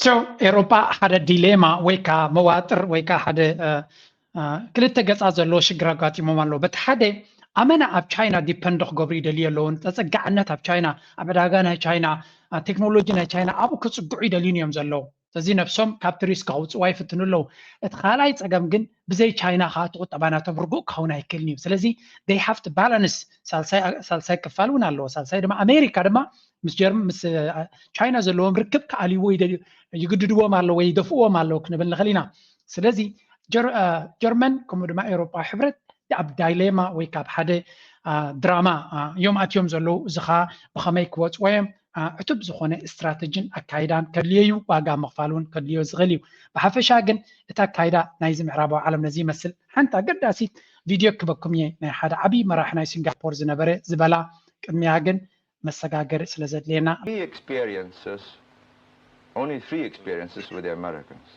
So ኤሮጳ ሓደ ዲሌማ ወይ ከዓ መዋጥር ወይ ከዓ ሓደ ክልተ ገፃ ዘለዎ ሽግር ኣጋጢሞም ኣሎ። በቲ ሓደ ኣመና ኣብ ቻይና ዲፐንድ ክገብሩ ይደልዩ ኣለውን። ተፀጋዕነት ኣብ ቻይና፣ ኣብ ዕዳጋ ናይ ቻይና፣ ቴክኖሎጂ ናይ ቻይና ኣብኡ ክፅግዑ ይደልዩን እዮም ዘለዉ። ስለዚ ነብሶም ካብቲ ሪስክ ከውፅዋ ይፍትኑ ኣለዉ። እቲ ካልኣይ ፀገም ግን ብዘይ ቻይና ከዓ እቲ ቁጠባ ናቶም ርጉእ ክኸውን ኣይክእልን እዩ። ስለዚ they have to balance። ሳልሳይ ክፋል እውን ኣለዎ። ሳልሳይ ድማ ኣሜሪካ ድማ ምስ ጀርም ምስ ቻይና ዘለዎም ርክብ ክኣልይዎ ይግድድዎም ኣለዎ ወይ ይደፍእዎም ኣለዎ ክንብል ንኽእል ኢና። ስለዚ ጀርመን ከምኡ ድማ ኤውሮጳ ሕብረት ኣብ ዳይሌማ ወይ ካብ ሓደ ድራማ እዮም ኣትዮም ዘለዉ። እዚ ከዓ ብኸመይ ክወፅዎ እዮም ዕቱብ ዝኾነ ስትራተጂን ኣካይዳን ከድልዮ እዩ። ዋጋ ምኽፋል እውን ከድልዮ ዝኽእል እዩ። ብሓፈሻ ግን እቲ ኣካይዳ ናይዚ ምዕራባዊ ዓለም ነዚ ይመስል። ሓንቲ ኣገዳሲት ቪድዮ ክበኩም እየ፣ ናይ ሓደ ዓብዪ መራሒ ናይ ሲንጋፖር ዝነበረ ዝበላ፣ ቅድሚያ ግን መሰጋገሪ ስለ ዘድልየና። Three experiences, only three experiences with the Americans.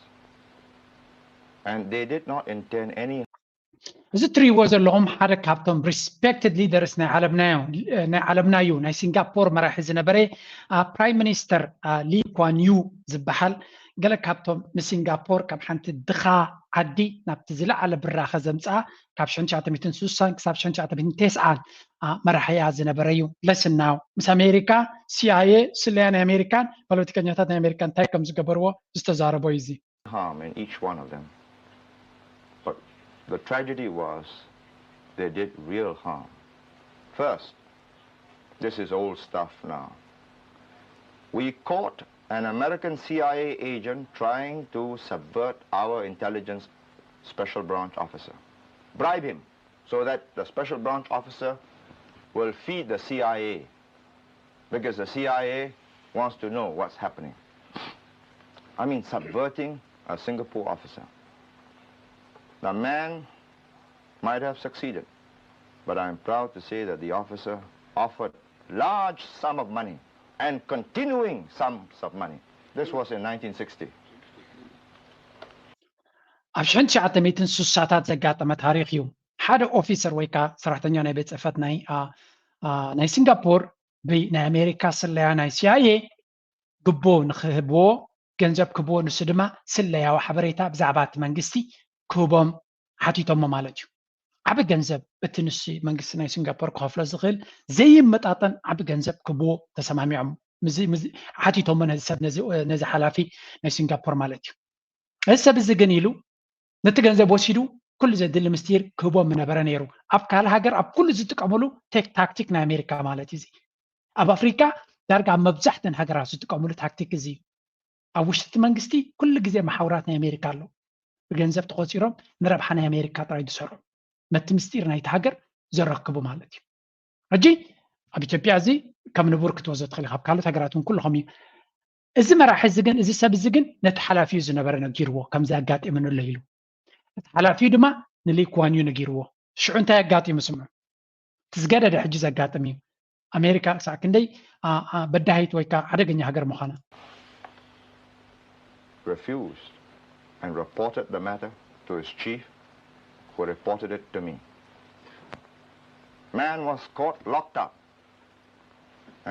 And they did not intend any እዚ እትሪእዎ ዘለኹም ሓደ ካብቶም ሪስፔክትድ ሊደርስ ናይ ዓለምና እዩ። ናይ ሲንጋፖር መራሒ ዝነበረ ፕራይም ሚኒስተር ሊ ኳን ዩ ዝበሃል ገለ ካብቶም ንሲንጋፖር ከም ሓንቲ ድኻ ዓዲ ናብቲ ዝለዓለ ብራኸ ዘምፅኣ ካብ ሽሕን ትሽዓተ ሚእትን ስሳን ክሳብ ሽሕን ትሽዓተ ሚእትን ተስዓን መራሒያ ዝነበረ እዩ። ለስናው ምስ ኣሜሪካ ሲኣይኤ ስለያ ናይ ኣሜሪካን ፖለቲከኛታት ናይ ኣሜሪካን እንታይ ከም ዝገበርዎ ዝተዛረቦ እዩ እዚ። harm in each one of them. But the tragedy was they did real harm. First, this is old stuff now. We caught an American C I A agent trying to subvert our intelligence special branch officer. Bribe him so that the special branch officer will feed the C I A, because the C I A wants to know what's happening. I mean, subverting a Singapore officer. The man might have succeeded, but I'm proud to say that the officer offered large sum of money and continuing sums of money. This was in nineteen sixty. ኣብ ሽሕን ትሽዓተ ሚእትን ስሳታት ዘጋጠመ ታሪክ እዩ። ሓደ ኦፊሰር ወይ ከዓ ሰራሕተኛ ናይ ቤት ፅሕፈት ናይ ናይ ሲንጋፖር ብናይ ኣሜሪካ ስለያ ናይ ሲኣይኤ ግቦ ንክህብዎ ገንዘብ ክህብዎ፣ ንሱ ድማ ስለያዊ ሓበሬታ ብዛዕባ እቲ መንግስቲ ክህቦም ሓቲቶሞ ማለት እዩ። ዓቢ ገንዘብ እቲ ንሱ መንግስቲ ናይ ሲንጋፖር ክኸፍሎ ዝኽእል ዘይመጣጠን ዓቢ ገንዘብ ክህብዎ ተሰማሚዖም ሓቲቶሞ ነዚ ሰብ ነዚ ሓላፊ ናይ ሲንጋፖር ማለት እዩ። እዚ ሰብ እዚ ግን ኢሉ ነቲ ገንዘብ ወሲዱ ኩሉ ዘድሊ ምስጢር ክህቦም ምነበረ ነይሩ። ኣብ ካልእ ሃገር ኣብ ኩሉ ዝጥቀምሉ ቴክ ታክቲክ ናይ ኣሜሪካ ማለት እዩ። ኣብ ኣፍሪካ ዳርጋ ኣብ መብዛሕተን ሃገራት ዝጥቀምሉ ታክቲክ እዚ እዩ። ኣብ ውሽጢ እቲ መንግስቲ ኩሉ ግዜ መሓውራት ናይ ኣሜሪካ ኣለዉ። ብገንዘብ ተቆፂሮም ንረብሓ ናይ ኣሜሪካ ጥራይ ዝሰርሑ ነቲ ምስጢር ናይቲ ሃገር ዘረክቡ ማለት እዩ። ሕጂ ኣብ ኢትዮጵያ እዚ ከም ንቡር ክትወስዶ ትኽእል ኢኻ፣ ኣብ ካልኦት ሃገራት እውን ኩሉ ከምኡ እዩ። እዚ መራሒ እዚ ግን እዚ ሰብ እዚ ግን ነቲ ሓላፊኡ ዝነበረ ነጊርዎ ከምዚ ኣጋጢሙኒ ኣሎ ኢሉ። እቲ ሓላፊኡ ድማ ንሊ ኩዋን ዩ ነጊርዎ። ሽዑ እንታይ ኣጋጢሙ ስምዑ። እቲ ዝገደደ ሕጂ ዘጋጥም እዩ። ኣሜሪካ ክሳዕ ክንደይ በዳሂት ወይ ከዓ ሓደገኛ ሃገር ምዃና። refused and reported the matter to his chief, who reported it to me. Man was caught, locked up,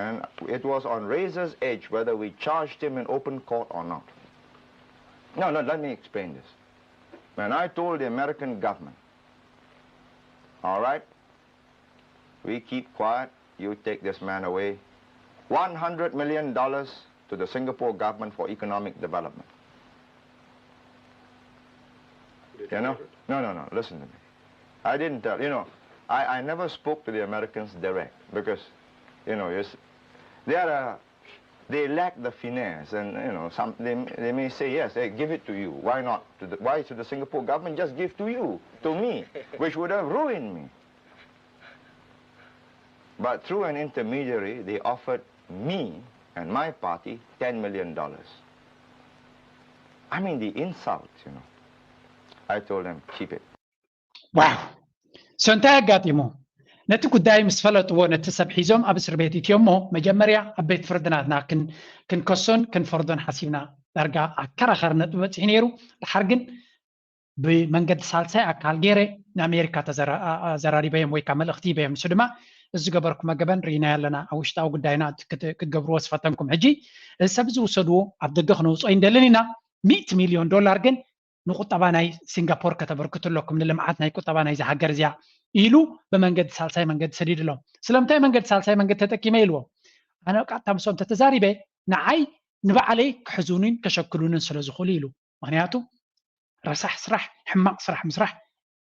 and it was on razor's edge whether we charged him in open court or not. No, no, let me explain this. When I told the American government, all right, we keep quiet, you take this man away, one hundred million dollars to the Singapore government for economic development. You know? No, no, no, listen to me. I didn't tell, you know, I, I never spoke to the Americans direct because, you know, it's, they are a, they lack the finesse and, you know, some, they, they may say, yes, hey, give it to you. Why not? To the, why should the Singapore government just give to you, to me, which would have ruined me? But through an intermediary, they offered me and my party ten million dollars. I mean, the insult, you know. I told them, keep it. ዋው! So እንታይ ኣጋጢሙ? ነቲ ጉዳይ ምስ ፈለጥዎ ነቲ ሰብ ሒዞም ኣብ እስር ቤት እትዮ እሞ መጀመርያ ኣብ ቤት ፍርዲ ናትና ክንከሶን ክንፈርዶን ሓሲብና። ዳርጋ ኣከራኸሪ ነጥቢ በፂሑ ነይሩ። ድሓር ግን ብመንገዲ ሳልሳይ ኣካል ገይረ ንኣሜሪካ ኣዘራሪበዮም ወይ ከዓ መልእኽቲ ሂበዮም። ንሱ ድማ እዚ ዝገበርኩሞ ገበን ርኢናዮ ኣለና፣ ኣብ ውሽጣዊ ጉዳይና ክትገብርዎ ዝፈተንኩም። ሕጂ እዚ ሰብ እዚ ውሰድዎ፣ ኣብ ደገ ክነውፅኦ ኣይንደልን ኢና። ሚእቲ ሚልዮን ዶላር ግን ንቁጠባ ናይ ሲንጋፖር ከተበርክቱ ኣለኩም፣ ንልምዓት ናይ ቁጠባ ናይዚ ሃገር እዚኣ ኢሉ ብመንገዲ ሳልሳይ መንገዲ ሰዲድሎም። ስለምንታይ መንገዲ ሳልሳይ መንገዲ ተጠቂመ ኢልዎም? ኣነ ቃጥታ ምስኦም ተተዛሪበ ንዓይ ንባዕለይ ክሕዙንን ከሸክሉንን ስለ ዝኽእሉ ኢሉ። ምክንያቱ ረሳሕ ስራሕ፣ ሕማቕ ስራሕ ምስራሕ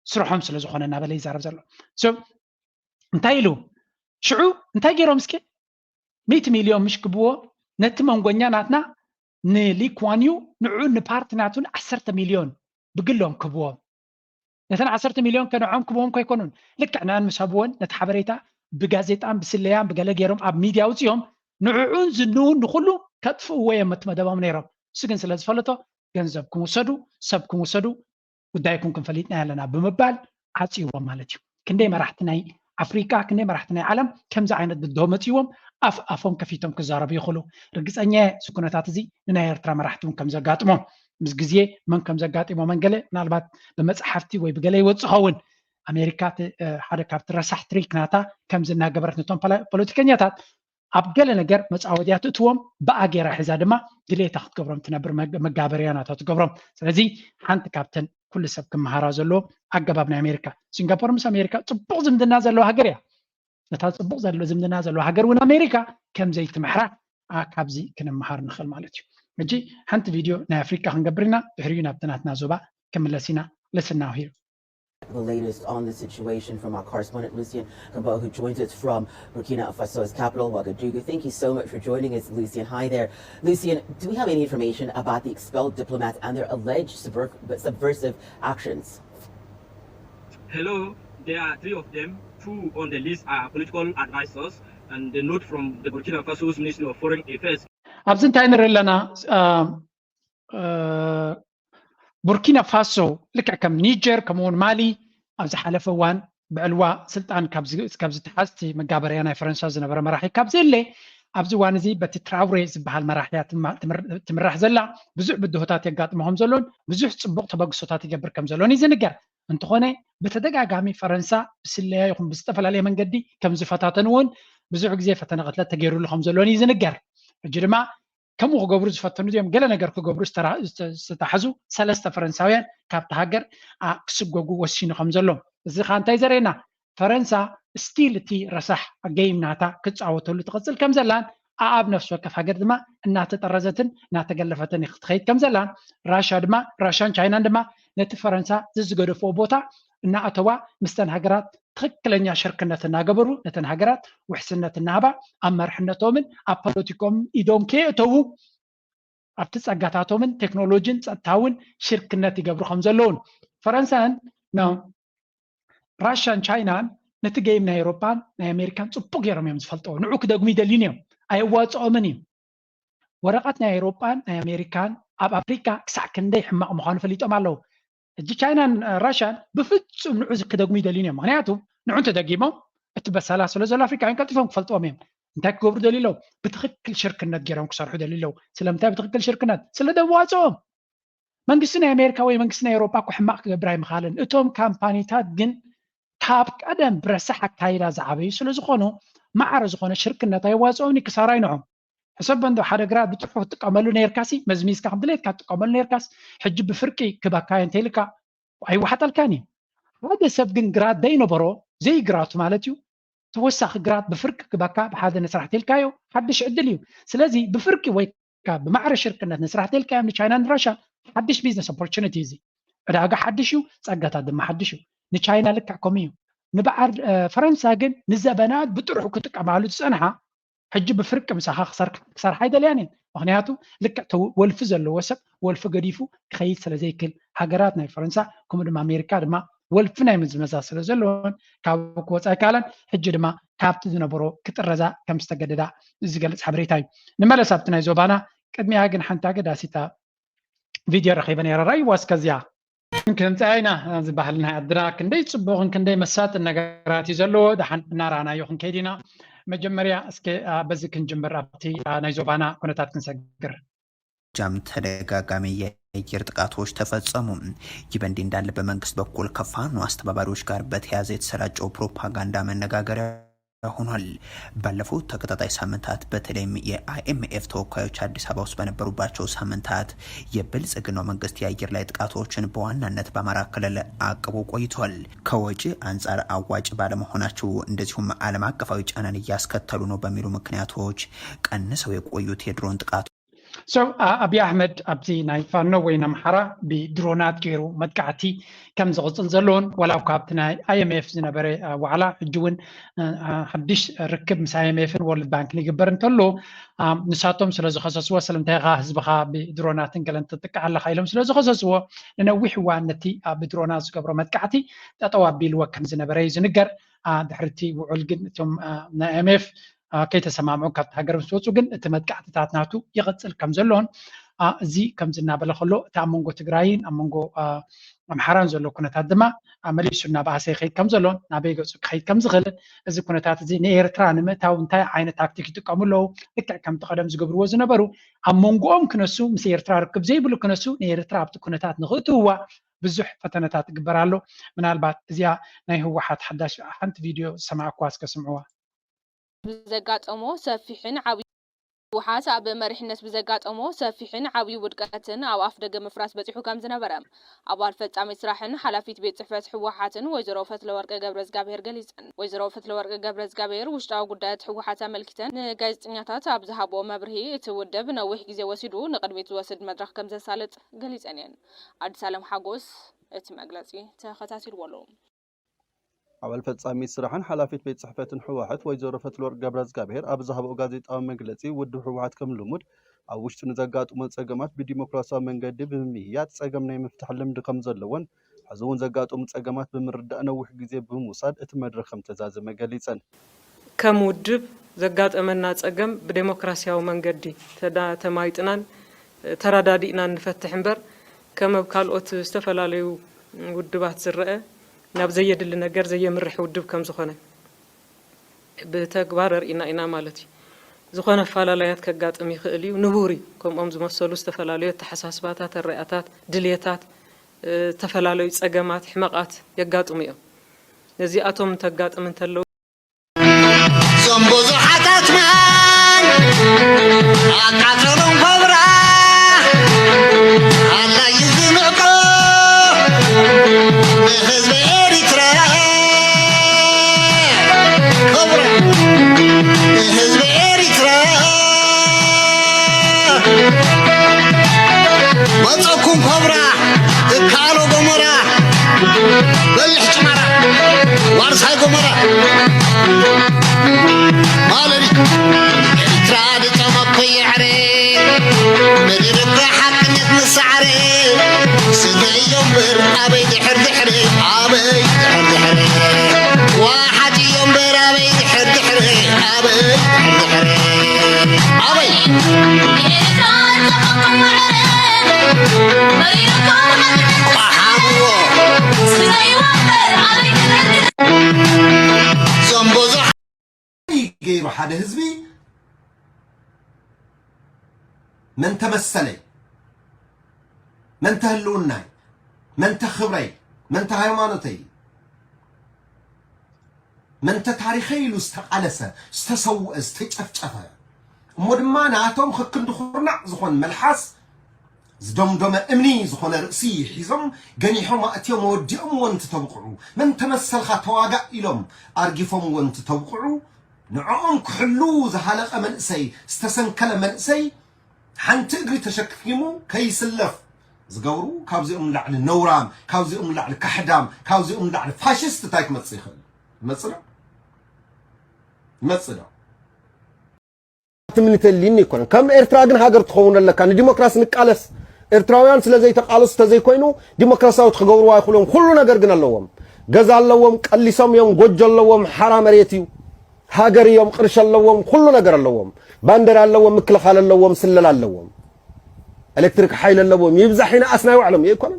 ስርሖም ስለ ዝኾነ እናበለ ይዛረብ ዘሎ። So እንታይ ኢሉ? ሽዑ እንታይ ገይሮም እስኪ? ሚእቲ ሚልዮን ምሽ ክብዎ ነቲ መንጎኛ ናትና ንሊኳንዩ ንዑ ንፓርቲ ናቱን ዓሰርተ ሚልዮን ብግሎም ክብዎም። ነተን ዓሰርተ ሚልዮን ከንዖም ክብዎም ከይኮኑን ልክዕ ንኣን ምስ ሃብወን ነቲ ሓበሬታ ብጋዜጣን ብስለያን ብገለ ገይሮም ኣብ ሚድያ ኣውፅኦም ንዕዑን ዝንውን ንኩሉ ከጥፍእዎ እዮም እቲ መደቦም ነይሮም። እሱ ግን ስለ ዝፈለጦ ገንዘብኩም ውሰዱ፣ ሰብኩም ውሰዱ፣ ጉዳይኩም ክንፈሊጥና ኣለና ብምባል ዓፅይዎም ማለት እዩ። ክንደይ መራሕቲ ናይ ኣፍሪቃ፣ ክንደይ መራሕቲ ናይ ዓለም ከምዚ ዓይነት ብድሆ መፅይዎም ኣፍ ኣፎም ከፊቶም ክዛረቡ ይኽእሉ። ርግፀኛ እየ እዚ ኩነታት እዚ ንናይ ኤርትራ መራሕቲ እውን ከም ዘጋጥሞም ምስ ግዜ መን ከም ዘጋጥሞ መንገለ ምናልባት ብመፅሓፍቲ ወይ ብገለ ይወፅ ኸውን። ኣሜሪካ ሓደ ካብቲ ረሳሕ ትሪክ ናታ ከምዚ እናገበረት ነቶም ፖለቲከኛታት ኣብ ገለ ነገር መፃወድያ ትእትዎም ብኣ ገይራ ሒዛ ድማ ድሌታ ክትገብሮም ትነብር መጋበርያ ናታ ትገብሮም። ስለዚ ሓንቲ ካብተን ኩሉ ሰብ ክመሃራ ዘለዎ ኣገባብ ናይ ኣሜሪካ። ሲንጋፖር ምስ ኣሜሪካ ፅቡቕ ዝምድና ዘለዎ ሃገር እያ። ነታ ፅቡቕ ዘሎ ዝምድና ዘለዎ ሃገር እውን ኣሜሪካ ከምዘይትምሕራ ካብዚ ክንመሃር ንኽእል ማለት እዩ። ሕጂ ሓንቲ ቪድዮ ናይ ኣፍሪካ ክንገብር ኢና፣ ድሕሪኡ ናብቲ ናትና ዞባ ክምለስ ኢና። Listen now here. The latest on the situation from our correspondent Lucien Kamba, who joins us from Burkina Faso's capital, Ouagadougou. Thank you so much for joining us, Lucien. Hi there. Lucien, do we have any information about the expelled diplomats and their alleged subver- subversive actions? Hello, there are three of them. Two on the list are political advisors, and the note from the Burkina Faso's Ministry of Foreign Affairs. ኣብዚ እንታይ ንርኢ ኣለና? ቡርኪና ፋሶ ልክዕ ከም ኒጀር ከምኡውን ማሊ ኣብ ዝሓለፈ እዋን ብዕልዋ ስልጣን ካብ ዝተሓዝቲ መጋበርያ ናይ ፈረንሳ ዝነበረ መራሒ ካብ ዘየለ ኣብዚ እዋን እዚ በቲ ትራውሬ ዝበሃል መራሕያ ትምራሕ ዘላ ብዙሕ ብድሆታት የጋጥሞ ከም ዘሎን ብዙሕ ፅቡቕ ተበግሶታት ይገብር ከም ዘሎን እዩ ዝንገር። እንተኾነ ብተደጋጋሚ ፈረንሳ ብስለያ ይኹን ብዝተፈላለየ መንገዲ ከም ዝፈታተንዎን ብዙሕ ግዜ ፈተነ ቅትለት ተገይሩሉ ከም ዘሎን እዩ ዝንገር። ሕጂ ድማ ከምኡ ክገብሩ ዝፈተኑ እዮም ገለ ነገር ክገብሩ ዝተታሕዙ ሰለስተ ፈረንሳውያን ካብቲ ሃገር ክስጎጉ ወሲኑ ከም ዘሎ። እዚ ከዓ እንታይ ዘርእየና? ፈረንሳ ስቲል እቲ ረሳሕ ጌም ናታ ክፃወተሉ ትቐፅል ከም ዘላን ኣኣብ ነፍሲ ወከፍ ሃገር ድማ እናተጠረዘትን እናተገለፈትን ክትኸይድ ከም ዘላን ራሻ ድማ ራሻን ቻይናን ድማ ነቲ ፈረንሳ ዝዝገደፍዎ ቦታ እናኣተዋ ምስተን ሃገራት ትኽክለኛ ሽርክነት እናገበሩ ነተን ሃገራት ውሕስነት እናሃባ ኣብ መርሕነቶምን ኣብ ፖለቲኮምን ኢዶም ከየእተዉ ኣብቲ ፀጋታቶምን ቴክኖሎጂን ፀጥታውን ሽርክነት ይገብሩ ከም ዘለውን ፈረንሳን ራሻን ቻይናን ነቲ ገይም ናይ ኤሮፓን ናይ ኣሜሪካን ፅቡቅ ገይሮም እዮም ዝፈልጠዎ። ንዑ ክደግሙ ይደልዩን እዮም፣ ኣየዋፅኦምን እዩ። ወረቐት ናይ ኤሮፓን ናይ ኣሜሪካን ኣብ ኣፍሪካ ክሳዕ ክንደይ ሕማቕ ምዃኑ ፈሊጦም ኣለዉ። ሕጂ ቻይናን ራሻን ብፍፁም ንዑ ክደግሙ ይደልዩን እዮም። ምክንያቱ ንዑ እንተደጊሞም እቲ በሳላ ስለ ዘሎ ኣፍሪካውያን ቀልጢፎም ክፈልጥዎም እዮም። እንታይ ክገብሩ ደልዩ ኣለዉ? ብትክክል ሽርክነት ገይሮም ክሰርሑ ደልዩ ኣለዉ። ስለምንታይ ብትክክል ሽርክነት? ስለ ደዋፅኦም። መንግስቲ ናይ ኣሜሪካ ወይ መንግስቲ ናይ ኤሮፓ እኮ ሕማቕ ክገብር ኣይምኻልን። እቶም ካምፓኒታት ግን ካብ ቀደም ብረሳሕ ኣካይዳ ዝዓበዩ ስለ ዝኾኑ ማዕረ ዝኾነ ሽርክነት ኣየዋፅኦም ክሳራ ይንዖም። ሕሰብ በንዶ ሓደ ግራት ብጥርሑ ክትጥቀመሉ ነርካሲ መዝሚዝካ ከም ድሌትካ ትጥቀመሉ ነርካስ ሕጂ ብፍርቂ ክበካ እንተይልካ ኣይወሓጠልካን እዩ። ሓደ ሰብ ግን ግራት ዘይነበሮ ዘይግራቱ ማለት እዩ ተወሳኺ ግራት ብፍርቂ ክበካ ብሓደ ንስራሕ ተልካዮ ሓድሽ ዕድል እዩ። ስለዚ ብፍርቂ ወይ ብማዕረ ሽርክነት ንስራሕ ተልካዮም ንቻይና ንራሻ ሓድሽ ቢዝነስ ኦፖርቹኒቲ እዚ ዕዳጋ ሓድሽ እዩ፣ ፀጋታት ድማ ሓድሽ እዩ። ንቻይና ልክዕ ከምኡ እዩ። ንበዓል ፈረንሳ ግን ንዘበናት ብጥርሑ ክጥቀማሉ ዝፀንሓ ሕጂ ብፍርቂ ምሳኻ ክሰርሓ ኣይደልያን እየን። ምክንያቱ ልክዕ ወልፊ ዘለዎ ሰብ ወልፊ ገዲፉ ክኸይድ ስለ ዘይክል ሃገራት ናይ ፈረንሳ ከምኡ ድማ ኣሜሪካ ድማ ወልፊ ናይ ምዝመዛ ስለ ዘለዎን ካብ ክወፃ ኣይከኣለን። ሕጂ ድማ ካብቲ ዝነበሮ ክጥረዛ ከም ዝተገደዳ ዝገልፅ ሓበሬታ እዩ። ንመለስ ኣብቲ ናይ ዞባና ቅድሚያ ግን ሓንቲ ኣገዳሲታ ቪድዮ ረኺበ ነይረ። ራእይዋ እስከዚያ ክንምፅኣ ኢና ዝበሃል ናይ ዓድና ክንደይ ፅቡቕን ክንደይ መሳጥን ነገራት እዩ ዘለዎ። ደሓን እናረኣናዮ ክንከይድ ኢና። መጀመርያ እስከ በዚ ክንጅምር ኣብቲ ናይ ዞባና ኩነታት ክንሰግር። ጃም ተደጋጋሚ የአየር ጥቃቶች ተፈጸሙ። ይህ በእንዲህ እንዳለ በመንግስት በኩል ከፋኖ አስተባባሪዎች ጋር በተያያዘ የተሰራጨው ፕሮፓጋንዳ መነጋገሪያ ሆኗል። ባለፉት ተከታታይ ሳምንታት በተለይም የ አይ ኤም ኤፍ ተወካዮች አዲስ አበባ ውስጥ በነበሩባቸው ሳምንታት የብልጽግናው መንግስት የአየር ላይ ጥቃቶችን በዋናነት በአማራ ክልል አቅቦ ቆይቷል። ከወጪ አንጻር አዋጭ ባለመሆናቸው እንደዚሁም ዓለም አቀፋዊ ጫናን እያስከተሉ ነው በሚሉ ምክንያቶች ቀንሰው የቆዩት የድሮን ጥቃቶች So ኣብይ ኣሕመድ ኣብቲ ናይ ፋኖ ወይ ኣምሓራ ብድሮናት ገይሩ መጥቃዕቲ ከም ዝቕፅል ዘለዎን ዋላ እኳ ኣብቲ ናይ ኣይ ኤም ኤፍ ዝነበረ ዋዕላ ሕጂ እውን ሓድሽ ርክብ ምስ ኣይ ኤም ኤፍን ወርልድ ባንክን ይግበር እንተሎ ንሳቶም ስለ ዝኸሰስዎ ስለምንታይ ኢኻ ህዝብኻ ብድሮናትን ገለን ትጥቃዕ ኣለኻ ኢሎም ስለ ዝኸሰስዎ ንነዊሕ እዋን ነቲ ብድሮናት ዝገብሮ መጥቃዕቲ ጠጠው ኣቢልዎ ከም ዝነበረ እዩ ዝንገር። ድሕርቲ ውዑል ግን እቶም ናይ ኣይ ኤም ኤፍ ከይተሰማምዑ ካብቲ ሃገር ምስ ወፁ ግን እቲ መጥቃዕትታት ናቱ ይቐፅል ከም ዘሎን እዚ ከምዚ እናበለ ከሎ እቲ ኣብ መንጎ ትግራይን ኣብ መንጎ ኣምሓራን ዘሎ ኩነታት ድማ መሊሱ እናባእሰ ይኸይድ ከም ዘሎን ናበይ ገፁ ክኸይድ ከም ዝኽእልን እዚ ኩነታት እዚ ንኤርትራ ንምእታው እንታይ ዓይነት ታክቲክ ይጥቀሙ ኣለዉ ልክዕ ከምቲ ቀደም ዝገብርዎ ዝነበሩ ኣብ መንጎኦም ክነሱ ምስ ኤርትራ ርክብ ዘይብሉ ክነሱ ንኤርትራ ኣብቲ ኩነታት ንኽእትውዋ ብዙሕ ፈተነታት ይግበር ኣሎ ምናልባት እዚኣ ናይ ህወሓት ሓዳሽ ሓንቲ ቪድዮ ዝሰማዕኩዋ እስከ ስምዕዋ ብዘጋጠሞ ሰፊሕን ዓብዪ ህወሓት ኣብ መሪሕነት ብዘጋጠሞ ሰፊሕን ዓብዪ ውድቀትን ኣብ ኣፍ ደገ ምፍራስ በፂሑ ከም ዝነበረ ኣባል ፈፃሚት ስራሕን ሓላፊት ቤት ፅሕፈት ህወሓትን ወይዘሮ ፈትለወርቅ ገብረዝጋብሄር ገሊፀን። ወይዘሮ ፈትለወርቅ ገብረዝጋብሄር ውሽጣዊ ጉዳያት ህወሓት ኣመልኪተን ንጋዜጠኛታት ኣብ ዝሃብኦ መብርሂ እቲ ውድብ ነዊሕ ግዜ ወሲዱ ንቕድሚት ዝወስድ መድረኽ ከም ዘሳልጥ ገሊፀን እየን። ኣዲስ ኣለም ሓጎስ እቲ መግለፂ ተኸታቲልዎ ኣሎ። ኣባል ፈጻሚት ስራሕን ሓላፊት ቤት ጽሕፈትን ህወሓት ወይዘሮ ፈትለወርቅ ገብረዝጋብሄር ኣብ ዝሃብኦ ጋዜጣዊ መግለጺ ውድብ ህወሓት ከም ልሙድ ኣብ ውሽጡ ንዘጋጥሞ ጸገማት ብዲሞክራሲያዊ መንገዲ ብምምይያጥ ጸገም ናይ ምፍታሕ ልምዲ ከም ዘለዎን ሕዚ እውን ዘጋጥሙ ጸገማት ብምርዳእ ነዊሕ ግዜ ብምውሳድ እቲ መድረኽ ከም ተዛዘመ ገሊጸን። ከም ውድብ ዘጋጠመና ጸገም ብዴሞክራሲያዊ መንገዲ ተዳ ተማይጥናን ተረዳዲእናን ንፈትሕ እምበር ከም ኣብ ካልኦት ዝተፈላለዩ ውድባት ዝረአ ናብ ዘየድሊ ነገር ዘየምርሕ ውድብ ከም ዝኾነ ብተግባር ኣርኢና ኢና ማለት እዩ። ዝኾነ ኣፈላላያት ከጋጥም ይኽእል እዩ፣ ንቡር እዩ። ከምኦም ዝመሰሉ ዝተፈላለዩ ኣተሓሳስባታት፣ ኣረኣእያታት፣ ድልየታት፣ ዝተፈላለዩ ጸገማት፣ ሕመቓት የጋጥሙ እዮም። ነዚኣቶም እንተጋጥም እንተለዉ። እዞም ብዙሓት ኣትማን ኣቃተሎም ኮብራ ኣላዩ ዝንዕቆ ንህዝቢ ኤሪትራ ኮብራ ንህዝቢ ኤሪትራ መፀኩም ኮብራ እካሎ ጎሞራ በልሕ ጭማራ ዋርሳይ ጎሞራ ማለዲ ኤርትራ ድጠመኮ የዕረ መዲርካ ሓቅነት ንሳዕረ ስደዮ እምበር ኣበይ ድሕር ድሕረ ኣበይ ድሕር ድሕረ ዋሓትዮ እምበር ኣበይ ድሕር ድሕረ ኣበይ ድሕር ድሕረ ኣበይ ገይሩ ሓደ ህዝቢ መንተ መሰለይ መንተ ህልውናይ መንተ ክብረይ መንተ ሃይማኖተይ መንተ ታሪኸይ ኢሉ ዝተቓለሰ ዝተሰውአ ዝተጨፍጨፈ እሞ ድማ ናቶም ከክንዲ ኩርናዕ ዝኾን መልሓስ ዝደምደመ እምኒ ዝኾነ ርእሲ ሒዞም ገኒሖም ኣእትዮም ኣወዲኦምዎ እንትተብቕዑ መን ተመሰልኻ ተዋጋእ ኢሎም ኣርጊፎምዎ እንትተብቕዑ ንዕኦም ክሕሉ ዝሃለቐ መንእሰይ ዝተሰንከለ መንእሰይ ሓንቲ እግሪ ተሸኪሙ ከይስለፍ ዝገብሩ ካብዚኦም ንላዕሊ ነውራም ካብዚኦም ንላዕሊ ካሕዳም ካብዚኦም ንላዕሊ ፋሽስት እንታይ ክመፅእ ይኽእል ይመፅእ ዶ ይመፅእ ዶ ትምኒት የሊኒ ይኮነ ከም ኤርትራ ግን ሃገር ትኸውን ኣለካ ንዲሞክራሲ ንቃለስ ኤርትራውያን ስለ ዘይተቃለሱ ተዘይኮይኑ ዲሞክራሲያዊ ክገብርዋ ይኽእሎም ኩሉ ነገር ግን ኣለዎም ገዛ ኣለዎም ቀሊሶም እዮም ጎጆ ኣለዎም ሓራ መሬት እዩ ሃገር እዮም ቅርሺ ኣለዎም ኩሉ ነገር ኣለዎም ባንደራ ኣለዎም ምክልኻል ኣለዎም ስለላ ኣለዎም ኤሌክትሪክ ሓይል ኣለዎም ይብዛሕ ይንኣስ ናይ ባዕሎም ይኮነ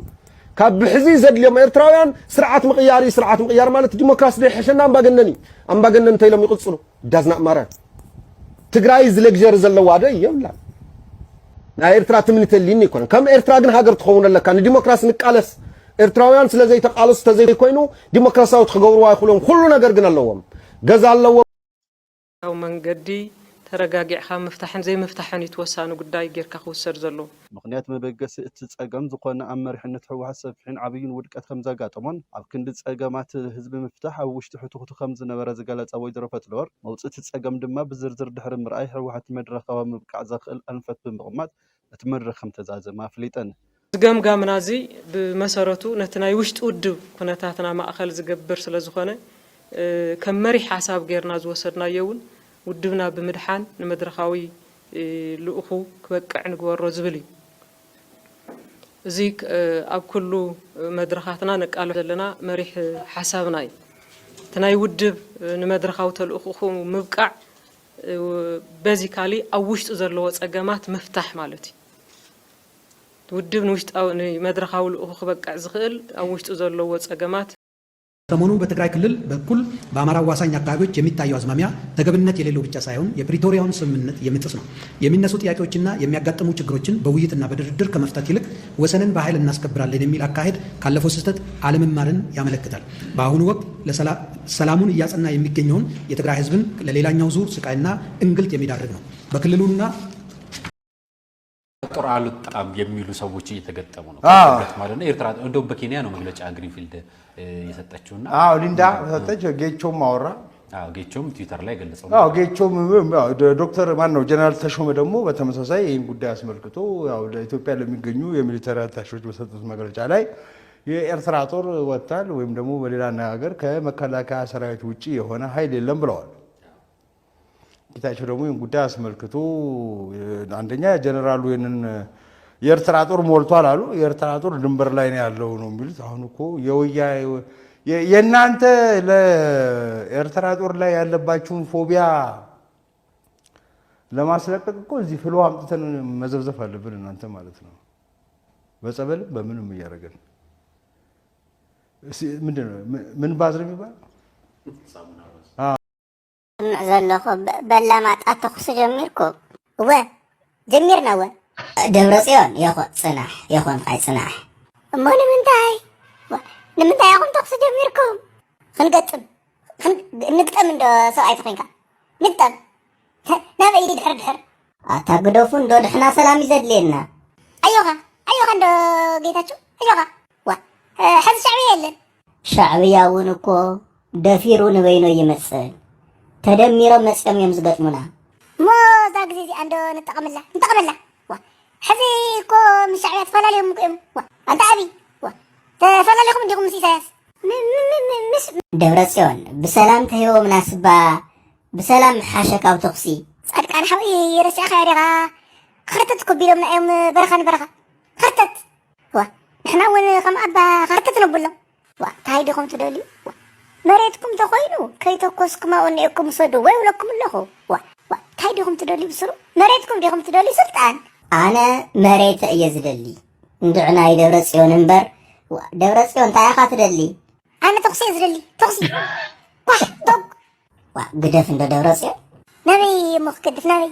ካብ ብሕዚ ዘድልዮም ኤርትራውያን ስርዓት ምቕያር እዩ ስርዓት ምቕያር ማለት ዲሞክራሲ ዘይሕሸና ኣምባገነን እዩ ኣምባገነን እንተኢሎም ይቕፅሉ ዳዝናእ ማረር ትግራይ እዚ ሌግጀሪ ዘለዋ ዶ የብላን ናይ ኤርትራ ትምኒት የሊኒ ይኮነ ከም ኤርትራ ግን ሃገር ትኸውን ኣለካ ንዲሞክራሲ ንቃለስ ኤርትራውያን ስለ ዘይተቃለሱ ተዘይኮይኑ ዲሞክራሲያዊ ክገብርዋ ይኽእሎም ኩሉ ነገር ግን ኣለዎም ገዛ ኣለዎም መንገዲ ተረጋጊዕካ ምፍታሕን ዘይምፍታሕን እዩ እቲ ወሳኒ ጉዳይ ጌርካ ክውሰድ ዘለዎ። ምኽንያት መበገሲ እቲ ጸገም ዝኾነ ኣብ መሪሕነት ህወሓት ሰፊሕን ዓብይን ውድቀት ከምዘጋጠሞን ኣብ ክንዲ ጸገማት ህዝቢ ምፍታሕ ኣብ ውሽጢ ሕቱኽቱ ከምዝነበረ ዝገለጸ ወይዘሮ ፈትለወርቅ፣ መውጽእ እቲ ጸገም ድማ ብዝርዝር ድሕሪ ምርኣይ ህወሓት መድረኻዊ ምብቃዕ ዘኽእል ኣንፈት ብምቕማጥ እቲ መድረኽ ከምተዛዘመ ኣፍሊጠን። እዚ ገምጋምና እዚ ብመሰረቱ ነቲ ናይ ውሽጢ ውድብ ኩነታትና ማእኸል ዝገብር ስለዝኾነ፣ ከም መሪሕ ሓሳብ ጌርና ዝወሰድናዮ እውን ውድብና ብምድሓን ንመድረኻዊ ልኡኹ ክበቅዕ ንግበሮ ዝብል እዩ። እዚ ኣብ ኩሉ መድረኻትና ነቃልሖ ዘለና መሪሕ ሓሳብና እዩ። እቲ ናይ ውድብ ንመድረኻዊ ተልእኹኹ ምብቃዕ በዚ ካሊ ኣብ ውሽጡ ዘለዎ ፀገማት ምፍታሕ ማለት እዩ። ውድብ ንውሽጣዊ ንመድረኻዊ ልኡኹ ክበቅዕ ዝኽእል ኣብ ውሽጡ ዘለዎ ፀገማት ሰሞኑ በትግራይ ክልል በኩል በአማራ አዋሳኝ አካባቢዎች የሚታየው አዝማሚያ ተገብነት የሌለው ብቻ ሳይሆን የፕሪቶሪያውን ስምምነት የሚጥስ ነው። የሚነሱ ጥያቄዎችና የሚያጋጥሙ ችግሮችን በውይይትና በድርድር ከመፍታት ይልቅ ወሰንን በኃይል እናስከብራለን የሚል አካሄድ ካለፈው ስህተት አለመማርን ያመለክታል። በአሁኑ ወቅት ለሰላ- ሰላሙን እያጸና የሚገኘውን የትግራይ ህዝብን ለሌላኛው ዙር ስቃይና እንግልት የሚዳርግ ነው። በክልሉና ጦር አልወጣም የሚሉ ሰዎች እየተገጠሙ ነው። አዎ። ከስደት ማለት ነው። ኤርትራ እንደውም በኬንያ ነው መግለጫ ግሪንፊልድ እ፣ የሰጠችውና አዎ ሊንዳ ሰጠች። ጌቾም አወራ። አዎ፣ ጌቾም ትዊተር ላይ ገለጸው። አዎ ጌቾም ያው ዶ- ዶክተር ማን ነው ጀነራል ተሾመ ደግሞ በተመሳሳይ ይህን ጉዳይ አስመልክቶ ያው ለኢትዮጵያ ለሚገኙ የሚሊተሪ አታሾች በሰጡት መግለጫ ላይ የኤርትራ ጦር ወጥቷል ወይም ደግሞ በሌላ አነጋገር ከመከላከያ ሰራዊት ውጭ የሆነ ኃይል የለም ብለዋል። ጌታቸው ደግሞ ይህን ጉዳይ አስመልክቶ አንደኛ ጀነራሉ ይህንን የኤርትራ ጦር ሞልቷል አሉ። የኤርትራ ጦር ድንበር ላይ ነው ያለው ነው የሚሉት። አሁን እኮ የወያ የ- የእናንተ ለኤርትራ ጦር ላይ ያለባችሁን ፎቢያ ለማስለቀቅ እኮ እዚህ ፍሎ አምጥተን መዘብዘፍ አለብን እናንተ ማለት ነው። በጸበልም በምንም እያደረገን እስኪ ምንድን ነው ምን- ምን ባዝ ነው የሚባል ስምዕ ዘለኹ በ- በላማጣ ተኹሲ ጀሚርኩም? እወ ጀሚርና እወ። ደብረጽዮን የኾ ጽናሕ የኾንካ ጽናሕ። እሞ ንምንታይ ዋ- ንምንታይ ኢኹም ተኹሲ ጀሚርኩም? ክንገጥም ክን- ንግጠም እንዶ ሰብኣይ ተኾይንካ ንግጠም። ተ- ናበይ ድሕር ድሕር? ኣታ ግደፉ እንዶ ንሕና ሰላም እዩ ዘድልየና። ኣዮኻ ኣዮኻ እንዶ ጌታቸው ኣዮኻ ዋ እ፣ ሕዚ ሻዕብያ የለን። ሻዕብያ እውን እኮ ደፊሩ ንበይኑ ኣይመጽእን። ተደሚሮም መጺኦም እዮም ዝገጥሙና። እሞ እዛ ግዜ እዚኣ እንዶ ንጠቐመላ ንጠቐመላ። ዋ፣ ሕዚ እኮ ምስ ሻዕብያ ተፈላለዮም እኮ እዮም። ዋ፣ ኣንታ ኣብይ፣ ዋ፣ ተፈላለኹም እንዲኹም ምስ ኢሳያስ? ም- ም- ም- ም- ምስ ደብረ ጽዮን ብሰላም ተሂቦምና ስባ ብሰላም ምሓሸ ካብ ተኹሲ። ጻድቃን ሓወይ ረሲዕኻዮ ዲኻ? ኸርተት እኮ ቢሎምና እዮም በረኻ ንበረኻ። ኸርተት ዋ ንሕና እውን ከም ኣባ ኸርተት ነብሎም። ዋ ታይ ዲኹም ትደልዩ? ዋ መሬትኩም ተኾይኑ ከይተኮስኩም ኣብኡ እኒኤኩም ውሰዱ ወይ እብለኩም ኣለኹ። ዋ ዋ ታይ ዲኹም ትደልዩ ብስሩ? መሬትኩም ዲኹም ትደልዩ ስልጣን? ኣነ መሬተ እየ ዝደሊ እንድዒ ናይ ደብረ ጽዮን እምበር። ዋ ደብረ ጽዮን እንታይ ኢኻ ትደሊ? ኣነ ተኹሲ እየ ዝደሊ ተኹሲ። ኳሕ ቶግ ዋ ግደፍ እንዶ ደብረጽዮን። ናበይ እሞ ክገድፍ ናበይ?